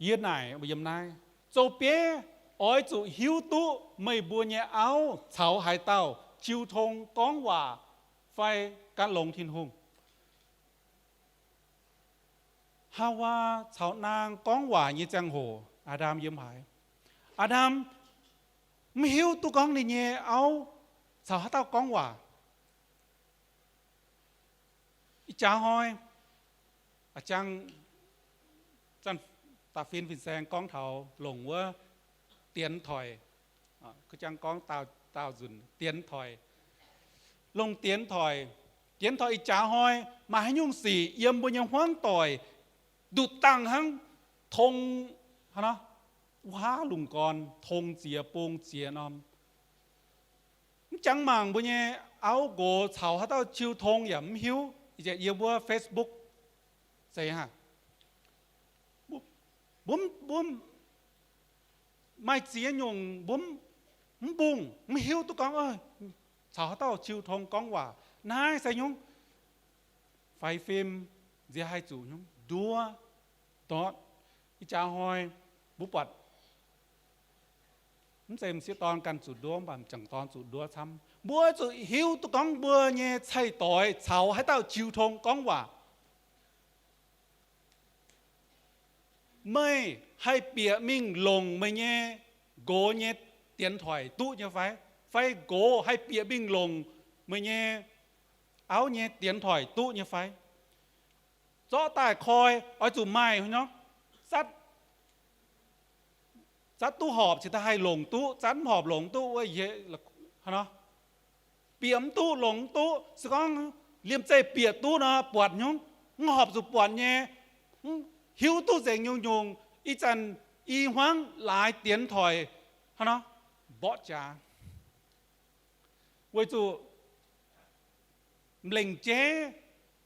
Yie naaic yiem naaiv, zoux bieiv oix zuqc hiuv duqv meih mbuo nyei auv caux haaix dauh jiu tong gorngv waac fai gan longx Tin-Hungh. Haawaa caux naang gorngv waac nyei ziangh hoc, Aa^ndam yiem haaix? Aa^ndam mv hiuv duqv gorngv ninh nyei auv caux haaix dauh gorngv waac. Ih jaax hnoi, aa, jang, da'fin fin-saeng gorngv taux longc wuov dienx toic, jang gorngv daauh nzunc dienx toic, longc dienx toic. Dienx toic ih jaax hnoi maaih haaix nyungc sic yiem mbuo nyei hmuangv doic nduqc dangh hnangv tong, wuov haav lungh gorn tong ziex bung ziex norm. Mv jangx mangc mbuo nyei auv nqox caux haaix dauh jiu tong yaac mv hiuv. Yie mbuo Facebook se hnangv, mbuo maaih ziex nyungc mbuo mv mbungh, mv hiuv duqv gorngv caux haaix dauh jiu tong gorngv waac. Naaiv se nyungc faix fim nziex haih zuqc nyungc nduov ndortv. Ih jaax hnoi mbuo buatc mv zeiz m'sieqv dorn ganh zuqc nduov, mv baac m'jangc dorn zuqc nduov camv. Mbuo zuqc hiuv duqv gorngv mbuo nyei cai-doix caux haaix dauh jiu tong gorngv waac. Meih haih bieqc mingh longc meih nyei nqox nyei dienx toic duqv nyei fai? Fai nqox haih bieqc mingh longc meih nyei auv nyei dienx toic duqv nyei fai? Zorqv daaih koi, oix zuqc maaih hnangv nor, zatv Zatv duqv horpc cingx daaih haih longc duqv, zatv mv horpc longc duqv wuov, hnangv nor, bieqc mv duqv, longc mv duqv. Se gorngv liemh zeih bieqc duqv nor, buatc nyungc, mv horpc zuqc buatc nyei, hiuv duqv nzengc nyungc-nyungc. Ih zanc i hmuangv laaix dienx toic, hnangv nor, mborqv jaax. Weic zuqc lengc jeiv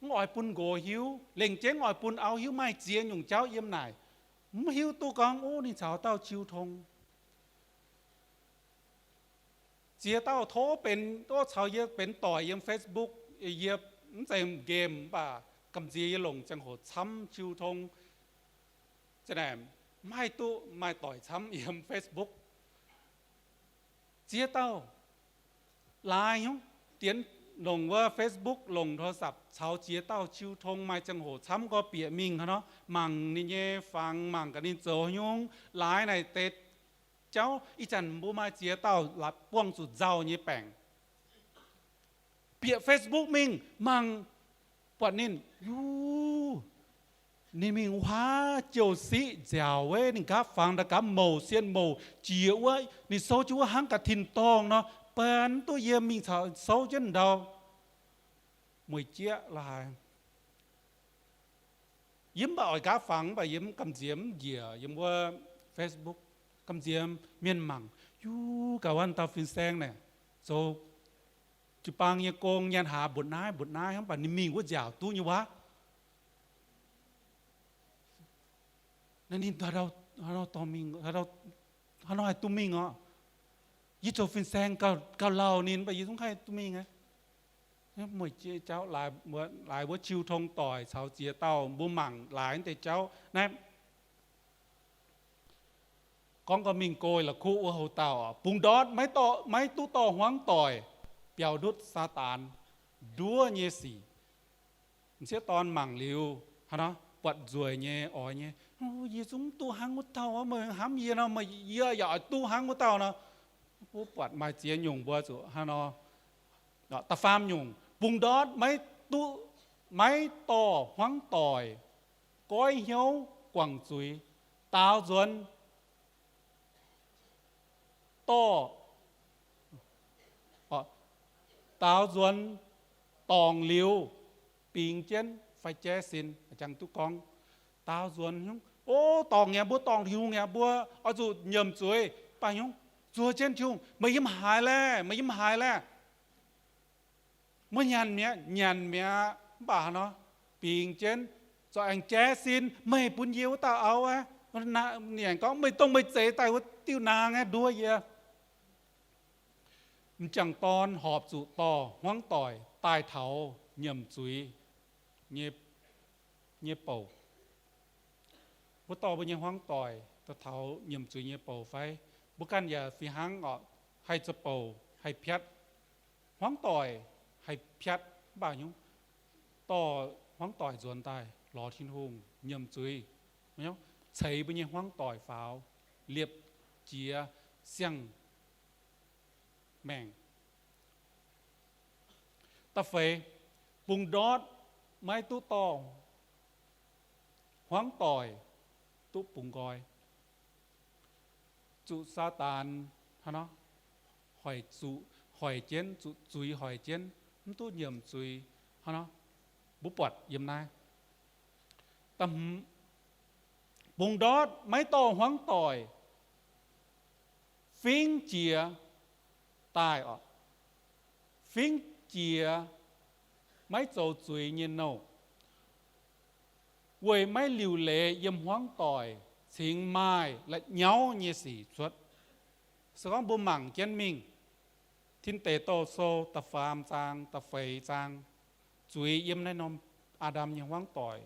mv oix bun nqox hiuv, lengc jeiv mv oix bun auv hiuv, maaih ziex nyungc jauv yiem naaic, mv hiuv duqv gorngv, ov, ninh caux dauh jiu tong. Ziex dauh tov benx, ov, caux yie benx doic yiem Facebook, yie mv zeiz game, mv baac gamh nziex yie longc ziangh hoc camv jiu tong. Mv haih duqv maaih doic camv yiem Facebook. Ziex dauh laaix nyungc dienx, longc wuov Facebook, longc โทรศัพท์ caux ziex dauh jiu tong, maaih ziangh hoc camv gorx bieqc mingh hnangv nor, mangc ninh nyei fangx, mangc gaax ninh zoux nyungc. Laaix naaic deix jauv ih zanc mbuo maaih ziex dauh buangh zuqc nzauh nyei baengc. Bieqc Facebook mingh mangc, buatc ninh, yuv, ninh mingh wuov jouh siqv nziaauc wuov, ninh nqaapv fangx daaih gapv mouc, sien mouc jiex wuov, ninh souv jienv wuov hnangv gaax tin-dorngh nor, benx duqv yie mingh caux souv jienv ndau. Mueic jieqv la'haaix. Yie mv baac oix nqaapv fangx, mv baac yie mv gamh nziex mv njiec yiem wuov Facebook. Gamh nziex mienh mangc, yuv, gaax wuov dauh fin-saeng naaic zoux jiu-baang nyei gong, nyaanh hlaax mbuoqc naaiv mbuoqc naaiv, mv baac ninh mingh wuov nziaauc duqv nyei waac. Naaiv ninh dorh mingh, hnangv nor haih duqv mingh orqc. Yie zoux fin-saeng gauh lauh ninh, mv baac yie zungv haih duqv mingh aqv. Mueic jieqv jauv, laaix wuov jiu tong doic caux ziex dauh mbuo mangc laaix deix jauv naaiv. Gorngv gau mingh go la'kuqv wuov houc dauh, bungx ndortv maiv duqv dorh hmuangv doic, biaux ndutv Saadaan nduov nyei sic. M'sieqv dorn mangc liuz, hnangv nor, buatc nzueic nyei, oix nyei, yie zungv duqv hnangv wuov dauh, meih hnamv yie nor, meih, yie yaac oix duqv hnangv wuov dauh nor. Mbuo buatc maaih ziex nyungc mbuo zuqc hnangv nor. Da'faam nyungc, bungx ndortv maiv duqv, maiv dorh hmuangv doic, goiv hnyouv guangc zuiz, daaux nzuonx dorh, daaux nzuonx dorngc liuz, bingx jienv fai jaiv sin. Jangx duqv gorngv, daaux nzuonx, o, dorngc yaac mbuo, dorngc Tin-Hungh yaac mbuo, oix zuqc nyiemc zuiz, mv baac nyungc, zuov jienv Tin-Hungh, meih yiem haaix laeh, meih yiem haaix laeh. Maiv nyanc mi'aqv, nyanc mi'aqv, mv baac hnangv nor, bingx jienv, zorqv aengx jaiv sin, meih bun yie wuov dauh auv aqv. Ninh aengx gorngv, meih dongh meih zeix daaih wuov diuh naang aeqv, nduov yie. M'jangc dorn horpc zuqc dorh hmuangv doic daaih taux nyiemc zuiz nyei bouc. Mbuo dorh mbuo nyei hmuangv doic daaih taux nyiemc zuiz nyei bouc fai? Mbuo ganh yaac fih hnangv oc, haih zoux bouc, haih piatv. Hmuangv doic haih piatv mv baac nyungc, dorh hmuangv doic nzuonx daaih lorz Tin-Hungh nyiemc zuiz, ceix mbuo nyei hmuangv doic faaux, liepc jiez siang-maengc. Da'feix, bungx ndortv maiv duqv dorh hmuangv doic duqv bungx nqoi. Zuqc Saadaan hnangv nor hoic, zuqc hoic jienv, zuqc zuiz hoic jienv, mv duqv nyiemc zuiz hnangv nor. Mbuo buatc yiem naaiv. Da'hmz, bungx ndortv maiv dorh hmuangv doic fingx jiex daaih oc. Fingx jiex maiv zoux zuiz nyei nouh, weic maiv liuc leiz yiem hmuangv doic cingx maaih la'nyauv nyei sic cuotv. Se gorngv mbuo mangc jienv mingh, Tin Deic Douh Sou da'faam zaang, da'feix zaang, zuiz yiem naaiv norm Aa^ndam nyei hmuangv doic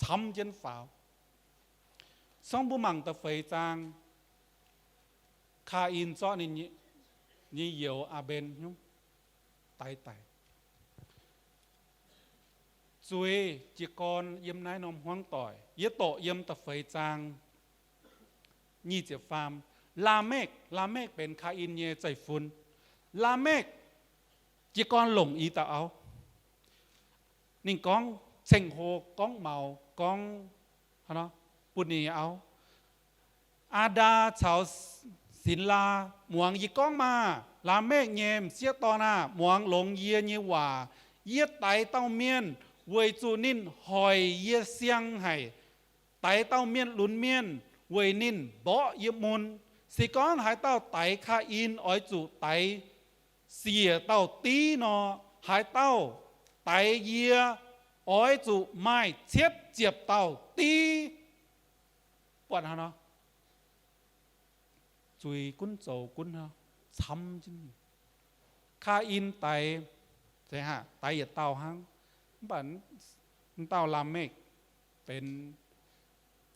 camv jienv faaux. Se gorngv mbuo mangc da'feix zaang, Kaa^in zorqv ninh nyei youz, Aa^mben, nyungc daix daic. Zuiz jiez gorn yiem naaiv norm hmuangv doic. Yie doqc yiem da'feix zaang nyic ziepc faam. Laamekv, Laamekv benx Kaa^in nyei zeiv-fun. Laamekv jiez gorn longc i dauh auv. Ninh gorngv ceng-hlo, gorngv maux, gorngv, hnangv nor, bun ninh nyei auv. Aa^ndaa caux Sinx^laa muangx yie gorngv maah! Laamekv nyei m'sieqv dorn aah! Muangx longx yie nyei waac. Yie daix dauh mienh weic zuqc ninh hoic yie siang haic, daix dauh mienh lunx mienh weic ninh mborqv yie mun. Se gorngv haaix dauh daix Kaa^in, oix zuqc daix siec dauh div nor, haaix dauh daix yie, oix zuqc maaih cietv ziepc dauh div. Buatc hnangv nor, zuiz gunv zoux gunv camv jienv. Kaa^in daix, daix yietc dauh hnangv, mv baac m'dauh Laamekv benx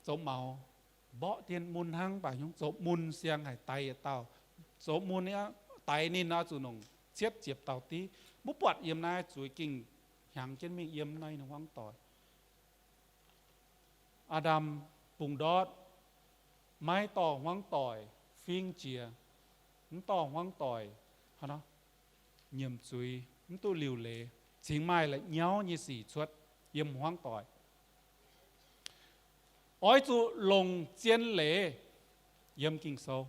zoux maux, mborqv dien mun hnangv, mv baac hnyouv zoux mun siang haic, daix yietc dauh. Zoux mun, daix ninh oix zuqc nongc cietv ziepc dauh div. Mbuo buatc yiem naaiv zuiz gengh hnyangx jienv mingh yiem naaiv hmuangv doic. Aa^ndam bungx ndortv, maiv dorh hmuangv doic fingx jiex, mv dorh hmuangv doic nyiemc zuiz, mv duqv liuc leiz, cingx maaih la'nyauv nyei sic cuotv yiem hmuangv doic. Oix zuqc longc zien leiz yiem Ging-Sou.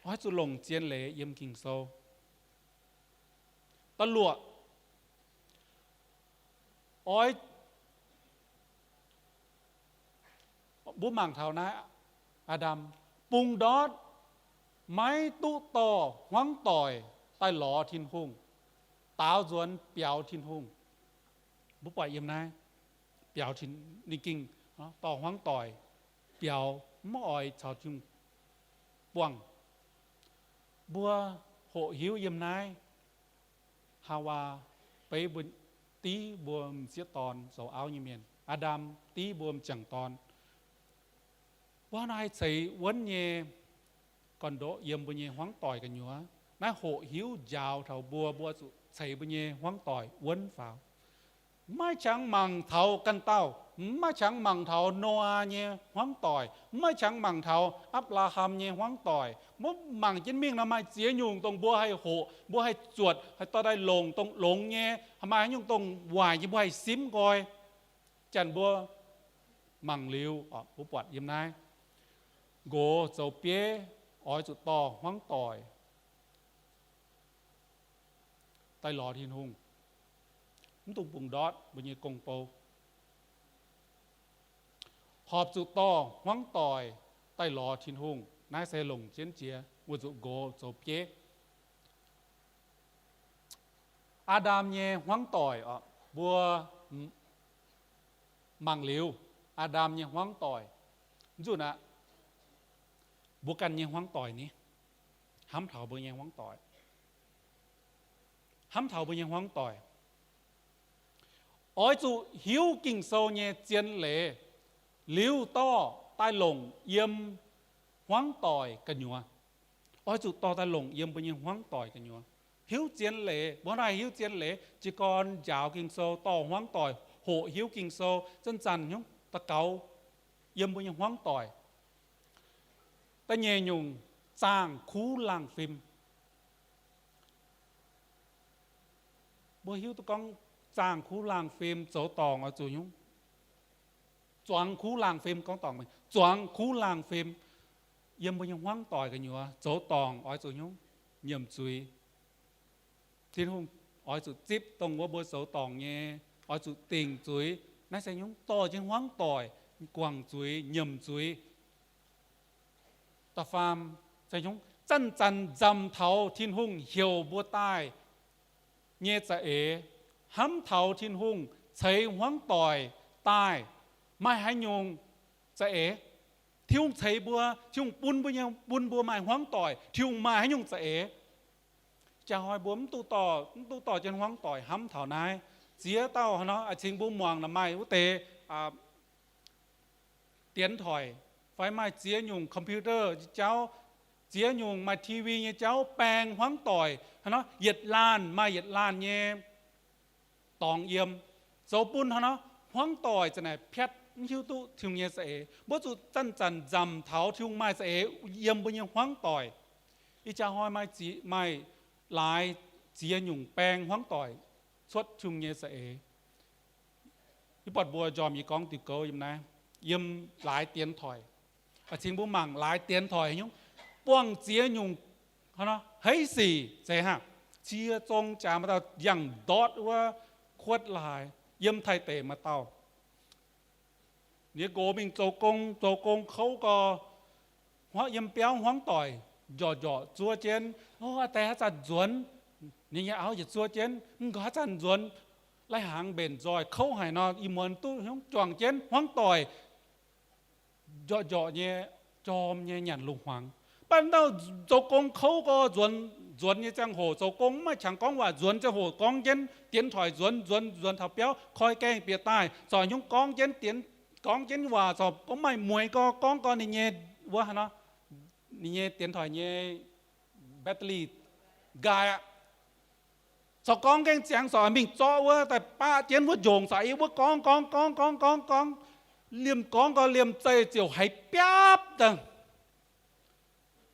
Oix zuqc longc zien leiz yiem Ging-Sou. Da'luoqc, oix, mbuo mangc taux naaiv, Aa^ndam bungx ndortv, maiv duqv dorh hmuangv doic daaih lorz Tin-Hungh, daaux nzuonx biaux Tin-Hungh. Mbuo buatc yiem naaiv, biaux, ninh gengh dorh hmuangv doic biaux, mv oix caux Tin-Hungh buangh. Mbuo hoqc hiuv yiem naaiv, Haawaa beiv mbuo, div mbuo m'sieqv dorn zoux auv nyei mienh, Aa^ndam div mbuo m'jangc dorn. Mbuo hnangv naaiv haih ceix wuonv nyei gorn-ndoqv yiem mbuo nyei hmuangv doic gu'nyuoz. Naaiv hoqc hiuv njaaux taux mbuo, mbuo zuqc ceix mbuo nyei hmuangv doic wuonv faaux. Maiv qangx mangc taux ganh dauh, maiv qangx mangc taux Noaa nyei hmuangv doic, maiv qangx mangc taux Apc^laa^ham nyei hmuangv doic. Mbuo mangc jienv mingh nor maaih ziex nyungc dongh mbuo haih hoqc, mbuo haih zuotc, haih dorh daaih longc, dongh longx nyei, maaih haaix nyungc dongh waaic nyei mbuo haih simv nqoi. Janx mbuo mangc liuz, mbuo buatc yiem naaiv, nqox zoux bieiv oix zuqc dorh hmuangv doic daaih lorz Tin-Hungh, mv dungx bungx ndortv mbuo nyei gong-bou. Horpc zuqc dorh hmuangv doic daaih lorz Tin-Hungh. Naaiv se longc jienv jiex weic zuqc nqox zoux bieiv. Aa^ndam nyei hmuangv doic, mbuo mangc liuz, Aa^ndam nyei hmuangv doic, nzunc aqv, mbuo ganh nyei hmuangv doic ni, hnamv taux mbuo nyei hmuangv doic, hnamv taux mbuo nyei hmuangv doic, oix zuqc hiuv Ging-Sou nyei zien leiz liuz dorh daaih longc yiem hmuangv doic gu'nyuoz. Oix zuqc dorh daaih longc yiem mbuo nyei hmuangv doic gu'nyuoz. Hiuv zien leiz, mbuo hnangv naaiv hiuv zien leiz, jiez gorn njaaux Ging-Sou, dorh hmuangv doic hoqc hiuv Ging-Sou, zanc-zanc hnyouv daux gaux yiem mbuo nyei hmuangv doic. Da'nyeic nyungc, zaangh kuv laangh fim. Mbuo hiuv duqv gorngv zaangh kuv laangh fim zoux dorngc oix zuqc hnyouv, zuangx kuv laangh fim, gorngv dorngc, zuangx kuv laangh fim yiem mbuo nyei hmuangv doic gu'nyuoz zoux dorngc oix zuqc hnyouv nyiemc zuiz. Tin-Hungh oix zuqc zipv dongh wuov mbuo zoux dorngc nyei, oix zuqc dingc zuiz. Naaiv se hnyouv dorh jienv hmuangv doic guangc zuiz, nyiemc zuiz. Da'faam, zanc-zanc nzamc taux Tin-Hungh heuc mbuo daaih nyei za'eix, hnamv taux Tin-Hungh ceix hmuangv doic daaih maaih haaix nyungc za'eix. Tin-Hungh ceix mbuo, Tin-Hungh bun mbuo nyei, bun mbuo maaih hmuangv doic, Tin-Hungh maaih haaix nyungc za'eix. Jaa hnoi mbuo mv duqv dorh, mv duqv dorh jienv hmuangv doic hnamv taux naaiv. Ziex dauh hnangv nor, cingx mbuo muangx naaic maaih wuov deix dienx toic fai maaih ziex nyungc computer nyei jauv, ziex nyungc maaih T V nyei jauv baeng hmuangv doic hnangv nor, yietc laanh maaih yietc laanh nyei dorngx yiem, zoux bun hnangv nor hmuangv doic za'naaic piatv, mv hiuv duqv Tin-Hungh nyei za'eix. Mbuo zuqc zanc-zanc nzamc taux Tin-Hungh maaih za'eix yiem mbuo nyei hmuangv doic. Ih jaax hnoi maaih laaix ziex nyungc baeng hmuangv doic cuotv Tin-Hungh nyei za'eix. Yie buatc mbuo njormh yie gorngv diuh gouv yiem naaiv. yiem laaix dienx toic. Cingx mbuo mangc laaix dienx toic nyungc, buangh ziex nyungc, hnangv nor, hei sic zeiz hnangv, cie zong jaax maaih dauh yangh ndortv wuov kuotv laaix, yiem Taiv deic maaih dauh. Ninh nyei nqox mingh zoux gong, zoux gong kouv gau, yiem biauv hmuangv doic njorqc njorqc zuov jienv, o, aa deix haaix zanc nzuonx, ninh nyei auv yietc zuov jienv, mv nqorngv haaix zanc nzuonx, lai-hnaangx mbenc nzoih kouv haic nor, ih muonz duqv hnyouv juangc jienv hmuangv doic njorqc njorqc nyei, jorm nyei nyanc lungh hmuangx. Mv baac dauh zoux gong kouv gau, nzuonx, nzuonx nyei ziangh hoc zoux gong mv maaih qangx gorngv waac, nzuonx ziangh hoc gorngv jienv dienx toic, nzuonx, nzuonx, nzuonx taux biauv koi gaengh bieqc daaih, corc hnyouv gorngv jienv dienx, gorngv jienv waac, corc gorngv maaih mueiz gau, gorngv gau ninh nyei wuov hnangv nor, ninh nyei dienx toic nyei battery nqaai aqv. Corc gorngv gaengh ziangx corc mingh zorqv wuov daaih baqv jienv wuov njongc corc, yie wuov gorngv gorngv gorngv gorngv gorngv gorngv, liemh gorngv gau liemh zeih ziouc haiz biapv daaih,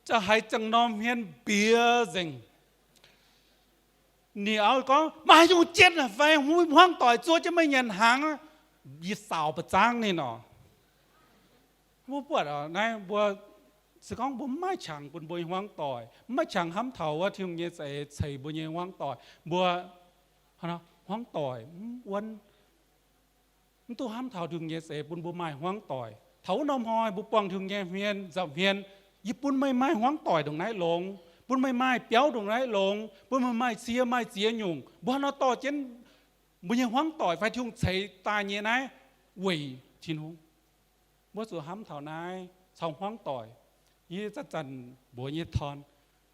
ziouc haiz ziangh norm hmien mbiex nzengc. Ninh auv gorngv, maaih haaix nyungc jienv fai, hmuangv doic zuov jienv meih nyanc hnaangx? Yie saaux ba'zangv ninh oc. Mbuo buatc naaiv mbuo se gorngv mbuo mv maaih qangx bun mbuo nyei hmuangv doic, mv maaih qangx hnamv taux wuov Tin-Hungh nyei za'eix ceix mbuo nyei hmuangv doic, mbuo hmuangv doic mv wuonv, mv duqv hnamv taux Tin-Hungh nyei za'eix bun mbuo maaih hmuangv doic. Taux wuov norm hnoi mbuo buangh Tin-Hungh nyei hmien, nza'hmien, yie bun meih maaih hmuangv doic ndongc naaiv longx, bun meih maaih biauv ndongc naaiv longx, bun meih maaih cie maaih ziex nyungc, mbuo hnangv nor dorh jienv mbuo nyei hmuangv doic fai Tin-Hungh ceix daaih nyei naaiv weic Tin-Hungh. Mbuo zuqc hnamv taux naaiv caux hmuangv doic. Yie zanc-zanc mbuox nyei dorn,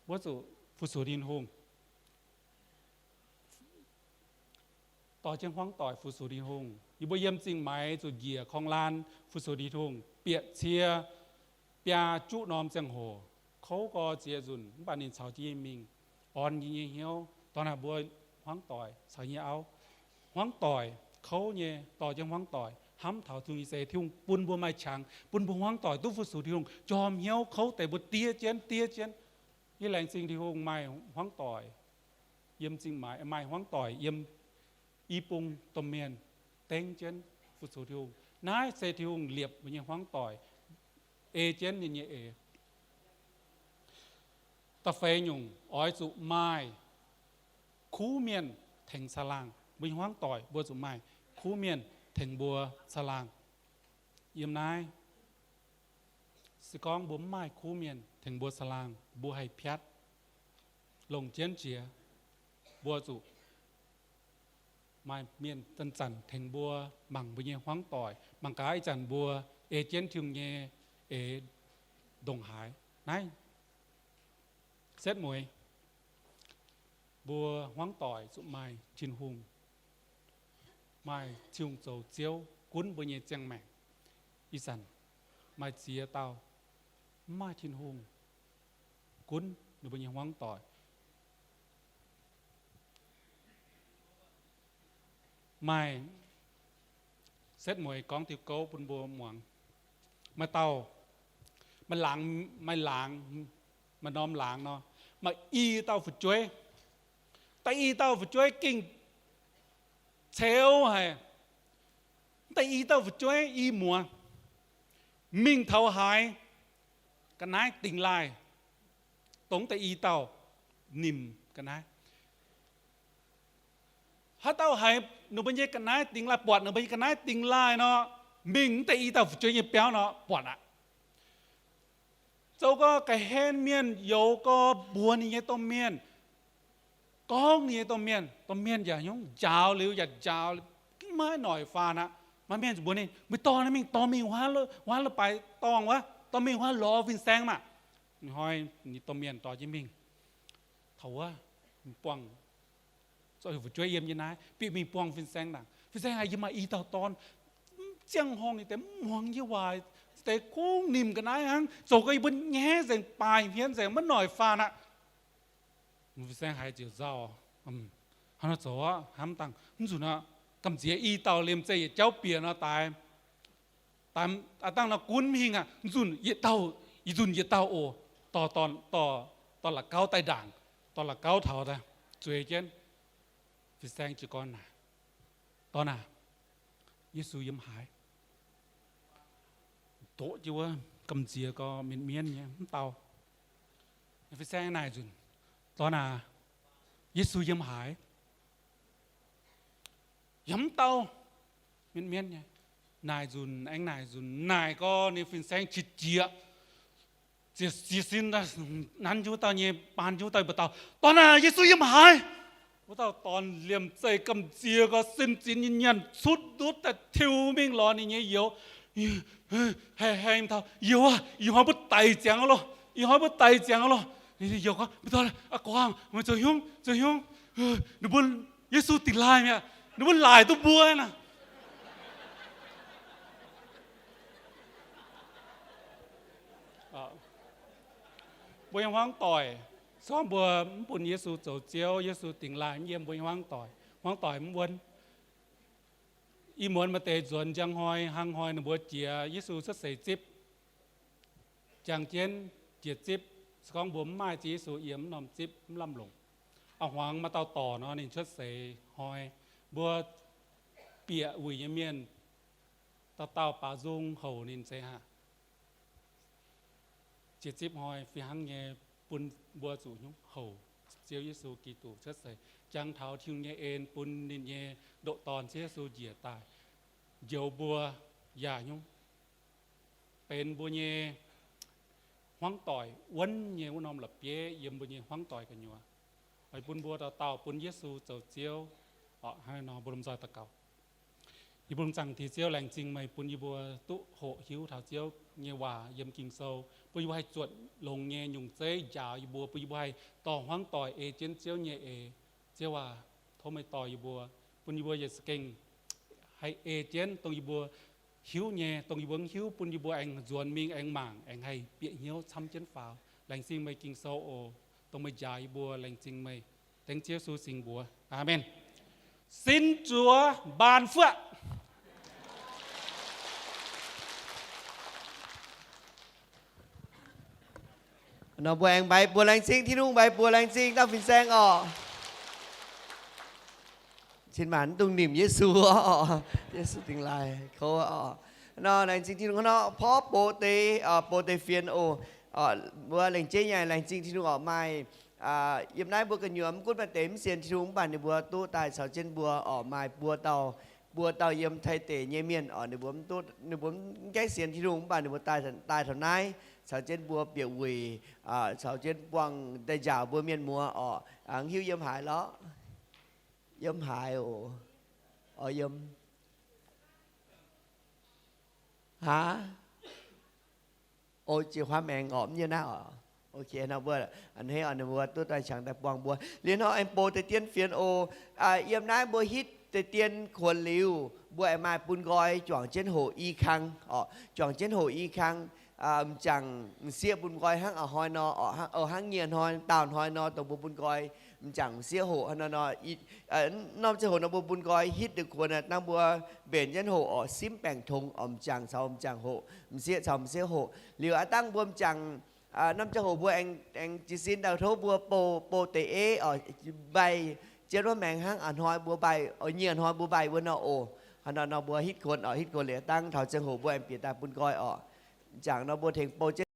mbuo zuqc fu-sux Tin-Hungh, dorh jienv hmuangv doic fu-sux Tin-Hungh. Yie mbuo yiem zingh maix zuqc njiec korng-laan fu-sux Tin-Hungh bieqc cie biaa juqv norm ziangh hoc, kouv gau ziex nzunc, mv baac ninh caux jienv yie mingh, orn yie nyei hnyouv. Dorh naaic mbuo hmuangv doic caux nyei auv, hmuangv doic kouv nyei, dorh jienv hmuangv doic hnamv taux Tin-Hungh nyei za'eix, Tin-Hungh bun mbuo maaih qangx, bun mbuo hmuangv doic duqv fu-sux Tin-Hungh, jorm hnyouv kouv deix mbuo diev jienv, diev jienv. Yie laengz zingh Tin-Hungh maaih hmuangv doic yiem zingh maix, maaih hmuangv doic yiem i bung domh mienh dengv jienv fu-sux Tin-Hungh. Naaiv se Tin-Hungh liepc mbuo nyei hmuangv doic, ei jienv ninh nyei eix. Da'feix nyungc, oix zuqc maaih kuv mienh tengx caangh laangh. Mbuo nyei hmuangv doic mbuo zuqc maaih kuv mienh tengx mbuo caangh laangh. Yiem naaiv, se gorngv mbuo mv maaih kuv mienh tengx mbuo caangh laangh, mbuo haih piatv, longc jienv jiex. Mbuo zuqc maaih mienh zanc-zanc tengx mbuo mangc mbuo nyei hmuangv doic, mangc gaax ih zanc mbuo ei jienv Tin-Hungh nyei eix ndongc haaix. Naaiv setv mueiz, mbuo hmuangv doic zuqc maaih Tin-Hungh, maaih Tin-Hungh zoux Ziouv gunv mbuo nyei ziangh maengc. Ih zanc maaih ziex dauh mv maaih Tin-Hungh gunv ninh mbuo nyei hmuangv doic. Maaih setv mueiz gorngv diuh gouv bun mbuo muangx. Maaih dauh, maaih laangz, maaih laangz, maaih norm laangz nor, maaih i dauh fu'jueiv. Da'yi dauh fu'jueiv gengh ceux haic. Da'yi dauh fu'jueiv i muoz mingh taux haaix, ga'naaiv dingx laaih, dongh da'yi dauh nimc ga'naaiv. Haaix dauh haiz ninh mbuo nyei ga'naaiv dingx laaih, buatc ninh mbuo nyei ga'naaiv dingx laaih nor, mingh da'yi dauh fu'jueiv nyei biauv nor, buatc aqv. Zoux gau, ga'hlen mienh youx gau, mbuox ninh nyei domh mienh, gorngv ninh nyei domh mienh, domh mienh yaac hnyouv njaaux liuz yaac njaaux, maiv noic faanh aqv. Maaih mienh mbuox ninh, meih dorh ninh mingh, dorh mingh wuov, wuov lo baaix dorngh wuov, dorh mingh wuov lorz fin-saeng maah. Hnoi ninh domh mienh dorh jienv mingh taux wuov, buangh, zorqv fu'jueiv yiem nyei naaiv, bieqc mingh buangh fin-saeng ndaangc. Fin-saeng haiz, yie maaih i dauh dorn, mv ziangh horngh ninh deix mv muangx yie waac, deix kungx nimc ga'naaiv hnangv, zoux gau yie mbuo nyaiv nzengc, baaic hmien nzengc, maiv noic faanh aqv. Fin-saeng haiz ziouc nzauh, hnangv nor zoux aqv, hnamv dangh mv nzunc aqv, gamh nziex i dauh liemh zeih yietc jauv bieqc nor daaih, daaih dangh nor gunv mv hingh aqv, nzunc yietc dauh, nzunc yietc dauh oc, dorh, dorh, dorh la'gauv daaih ndaangc, dorh la'gauv taux daaih zueiz jienv. Fin-saeng jiez gorn naaic, dorn aah, Yesu yiem haaix? doqc jienv wuov gamh nziex gau, mienv mienv nyei, mv dau. Fin-saeng naaic nzunc, Dorn aac, Yesu yiem haaix? Yaac mv dau. Mienv mienv nyei. Naaic nzunc aengx naaic nzunc, naaic gau ninh fin-saeng qiex jiez, jiez sin, nanv jienv wuov dauh nyei, baan jienv wuov dauh mbu'ndongx, Dorn aac, Yesu yiem haaix? Wuov dauh dorn liemh zeih gamh nziex gau, sin zinx nyei nyaanh cutv ndutv daaih tiux mingh lorz ninh nyei youz. Haih haih taux, Youz aah, ih hnoi mbuo daix ziangx loh, ih hnoi mbuo daix ziangx loh. Youz gorngv, Mbu'ndongx, aa gorngv, meih zoux hnyungv, zoux hnyungv, ninh mbuo, Yesu dingx laaih mi'aqv, ninh mbuo laaic duqv mbuo naaic. Mbuo nyei hmuangv doic, se gorngv mbuo mv bun Yesu zoux Ziouv, Yesu dingx laaih mv yiem mbuo nyei hmuangv doic, hmuangv doic mv wuonv. Ih muonz maaih deix nzuonx njang hnoi, hnangv hnoi ninh mbuo jiex Yesu cuotv seix zipv, jangx jienv jiex zipv. Se gorngv mbuo mv maaih ziqc Yesu yiem wuov norm zipv mv lamh longc. A'hmuangx maaih dauh dorc nor, ninh cuotv seix hnoi, mbuo bieqc wuic nyei mienh dauh dauh baaux nzung houc ninh seix haac. Jiex zipv hnoi fih hnangv nyei bun mbuo zuqc hnyouv houc Ziouv Yesu Giduc cuotv seix, jangx taux Tin-Hungh nyei en bun ninh nyei ndoqc Dorn, Ziouv Yesu, njiec daaih njoux mbuo yaac hnyouv benx mbuo nyei hmuangv doic wuonv nyei wuov norm la'bieiv yiem mbuo nyei hmuangv doic gu'nyuoz. Oix bun mbuo dauh dauh bun Yesu zoux Ziouv. Orqc, hnangv nor mbuo lomh nzoih daux gaux. Yie bun Zaangc Diex Ziouv, laengz zingh meih bun yie mbuo duqv hoqc hiuv taux Ziouv nyei waac yiem Ging-Sou, bun yie mbuo haih zuotc longx nyei nyungc zeiv njaaux yie mbuo, bun yie mbuo haih dorh hmuangv doic ei jienv Ziouv nyei eix. Ziouv aac, tov meih dorh yie mbuo, bun yie mbuo yietc za'gengh haih ei jienv dongh yie mbuo hiuv nyei, dongh yie mbuo mv hiuv bun yie mbuo aengx nzuonx mingh, aengx mangc, aengx haih bieqc hnyouv camv jienv faaux. Laengz zingh meih Ging-Sou oc. Dongh meih njaaux yie mbuo, laengz zingh meih. Dengv Ziouv Yesu singx mbuox. Aamen. Sin zuoqc mbaanh fuoqv. Nor mbuo aengx mbaix buoz laengz zingh Tin-Hungh, mbaix buoz laengz zingh dauh fin-saeng orqc. Cin maanc mv dungx nimc Yesu orqc. Yesu dingx laaih kouv orqc. Nor laengz zingh Tin-Hungh nor, porv box deix, box deix fienx oc. Mbuo lengc jeiv nyei laengz zingh Tin-Hungh orqc, maaih yiem naaiv mbuo gu'nyuoz mv gunv maaih deix mv sienx Tin-Hungh mv baac ninh mbuo duqv daaih caux jienv mbuo orqc, maaih buo dauh, buo dauh yiem Taiv deic nyei mienh orqc, ninh mbuo mv duqv, ninh mbuo mv gaengh sienx Tin-Hungh mv baac ninh mbuo daaih, daaih taux naaiv caux jienv mbuo bieqc wuic, caux jienv buangh daaih njaaux mbuo mienh muoz orqc. Mv hiuv yiem haaix lorqc? Yiem haaix oc? Orqc, yiem, haa? O, jiex huaav maengx orqc, mv nyei naaiv orqc. Ok, nor mbuo a'hneiv orqc, ninh mbuo duqv daaih qangx daaih buangh mbuo. Liuz nor aengx box deix dien fienx oc. Yiem naaiv mbuo hitv deix dien kuonx liuz, mbuo aengx maaih bun nqoi juangc jienv hoqc i kang orqc, juangc jienv hoqc i kang. M'jangc m'sieqv bun nqoi hnangv a'hnoi nor orqc, hnangv, o, hnangv nyieh hnoi, daauh hnoi nor dongh mbuo bun nqoi m'jangc m'sieqv hoqc hnangv nor nor. Norm ziangh hoc nor mbuo bun nqoi hitv deix kuonx dangh mbuo mbenc jienv hoqc orqc, simv baengc tongx orqc, m'jangc caux m'jangc hoqc, m'sieqv caux m'sieqv hoqc. Liuz aav dangh mbuo m'jangc, norm ziangh hoc mbuo aengx, aengx jiez sin daaih tov mbuo bouh, bouh deix eiv orqc, mbaih jienv wuov maengx hnangv a'hnoi mbuo mbaih, o, nyieh hnoi mbuo mbaih wuov nor oc. Hnangv nor nor mbuo hitv kuonx orqc, hitv kuonx liuz aav dangh taux ziangh hoc mbuo aengx bieqc daaih bun nqoi orqc. M'jangc nor mbuo tengx bouh jienv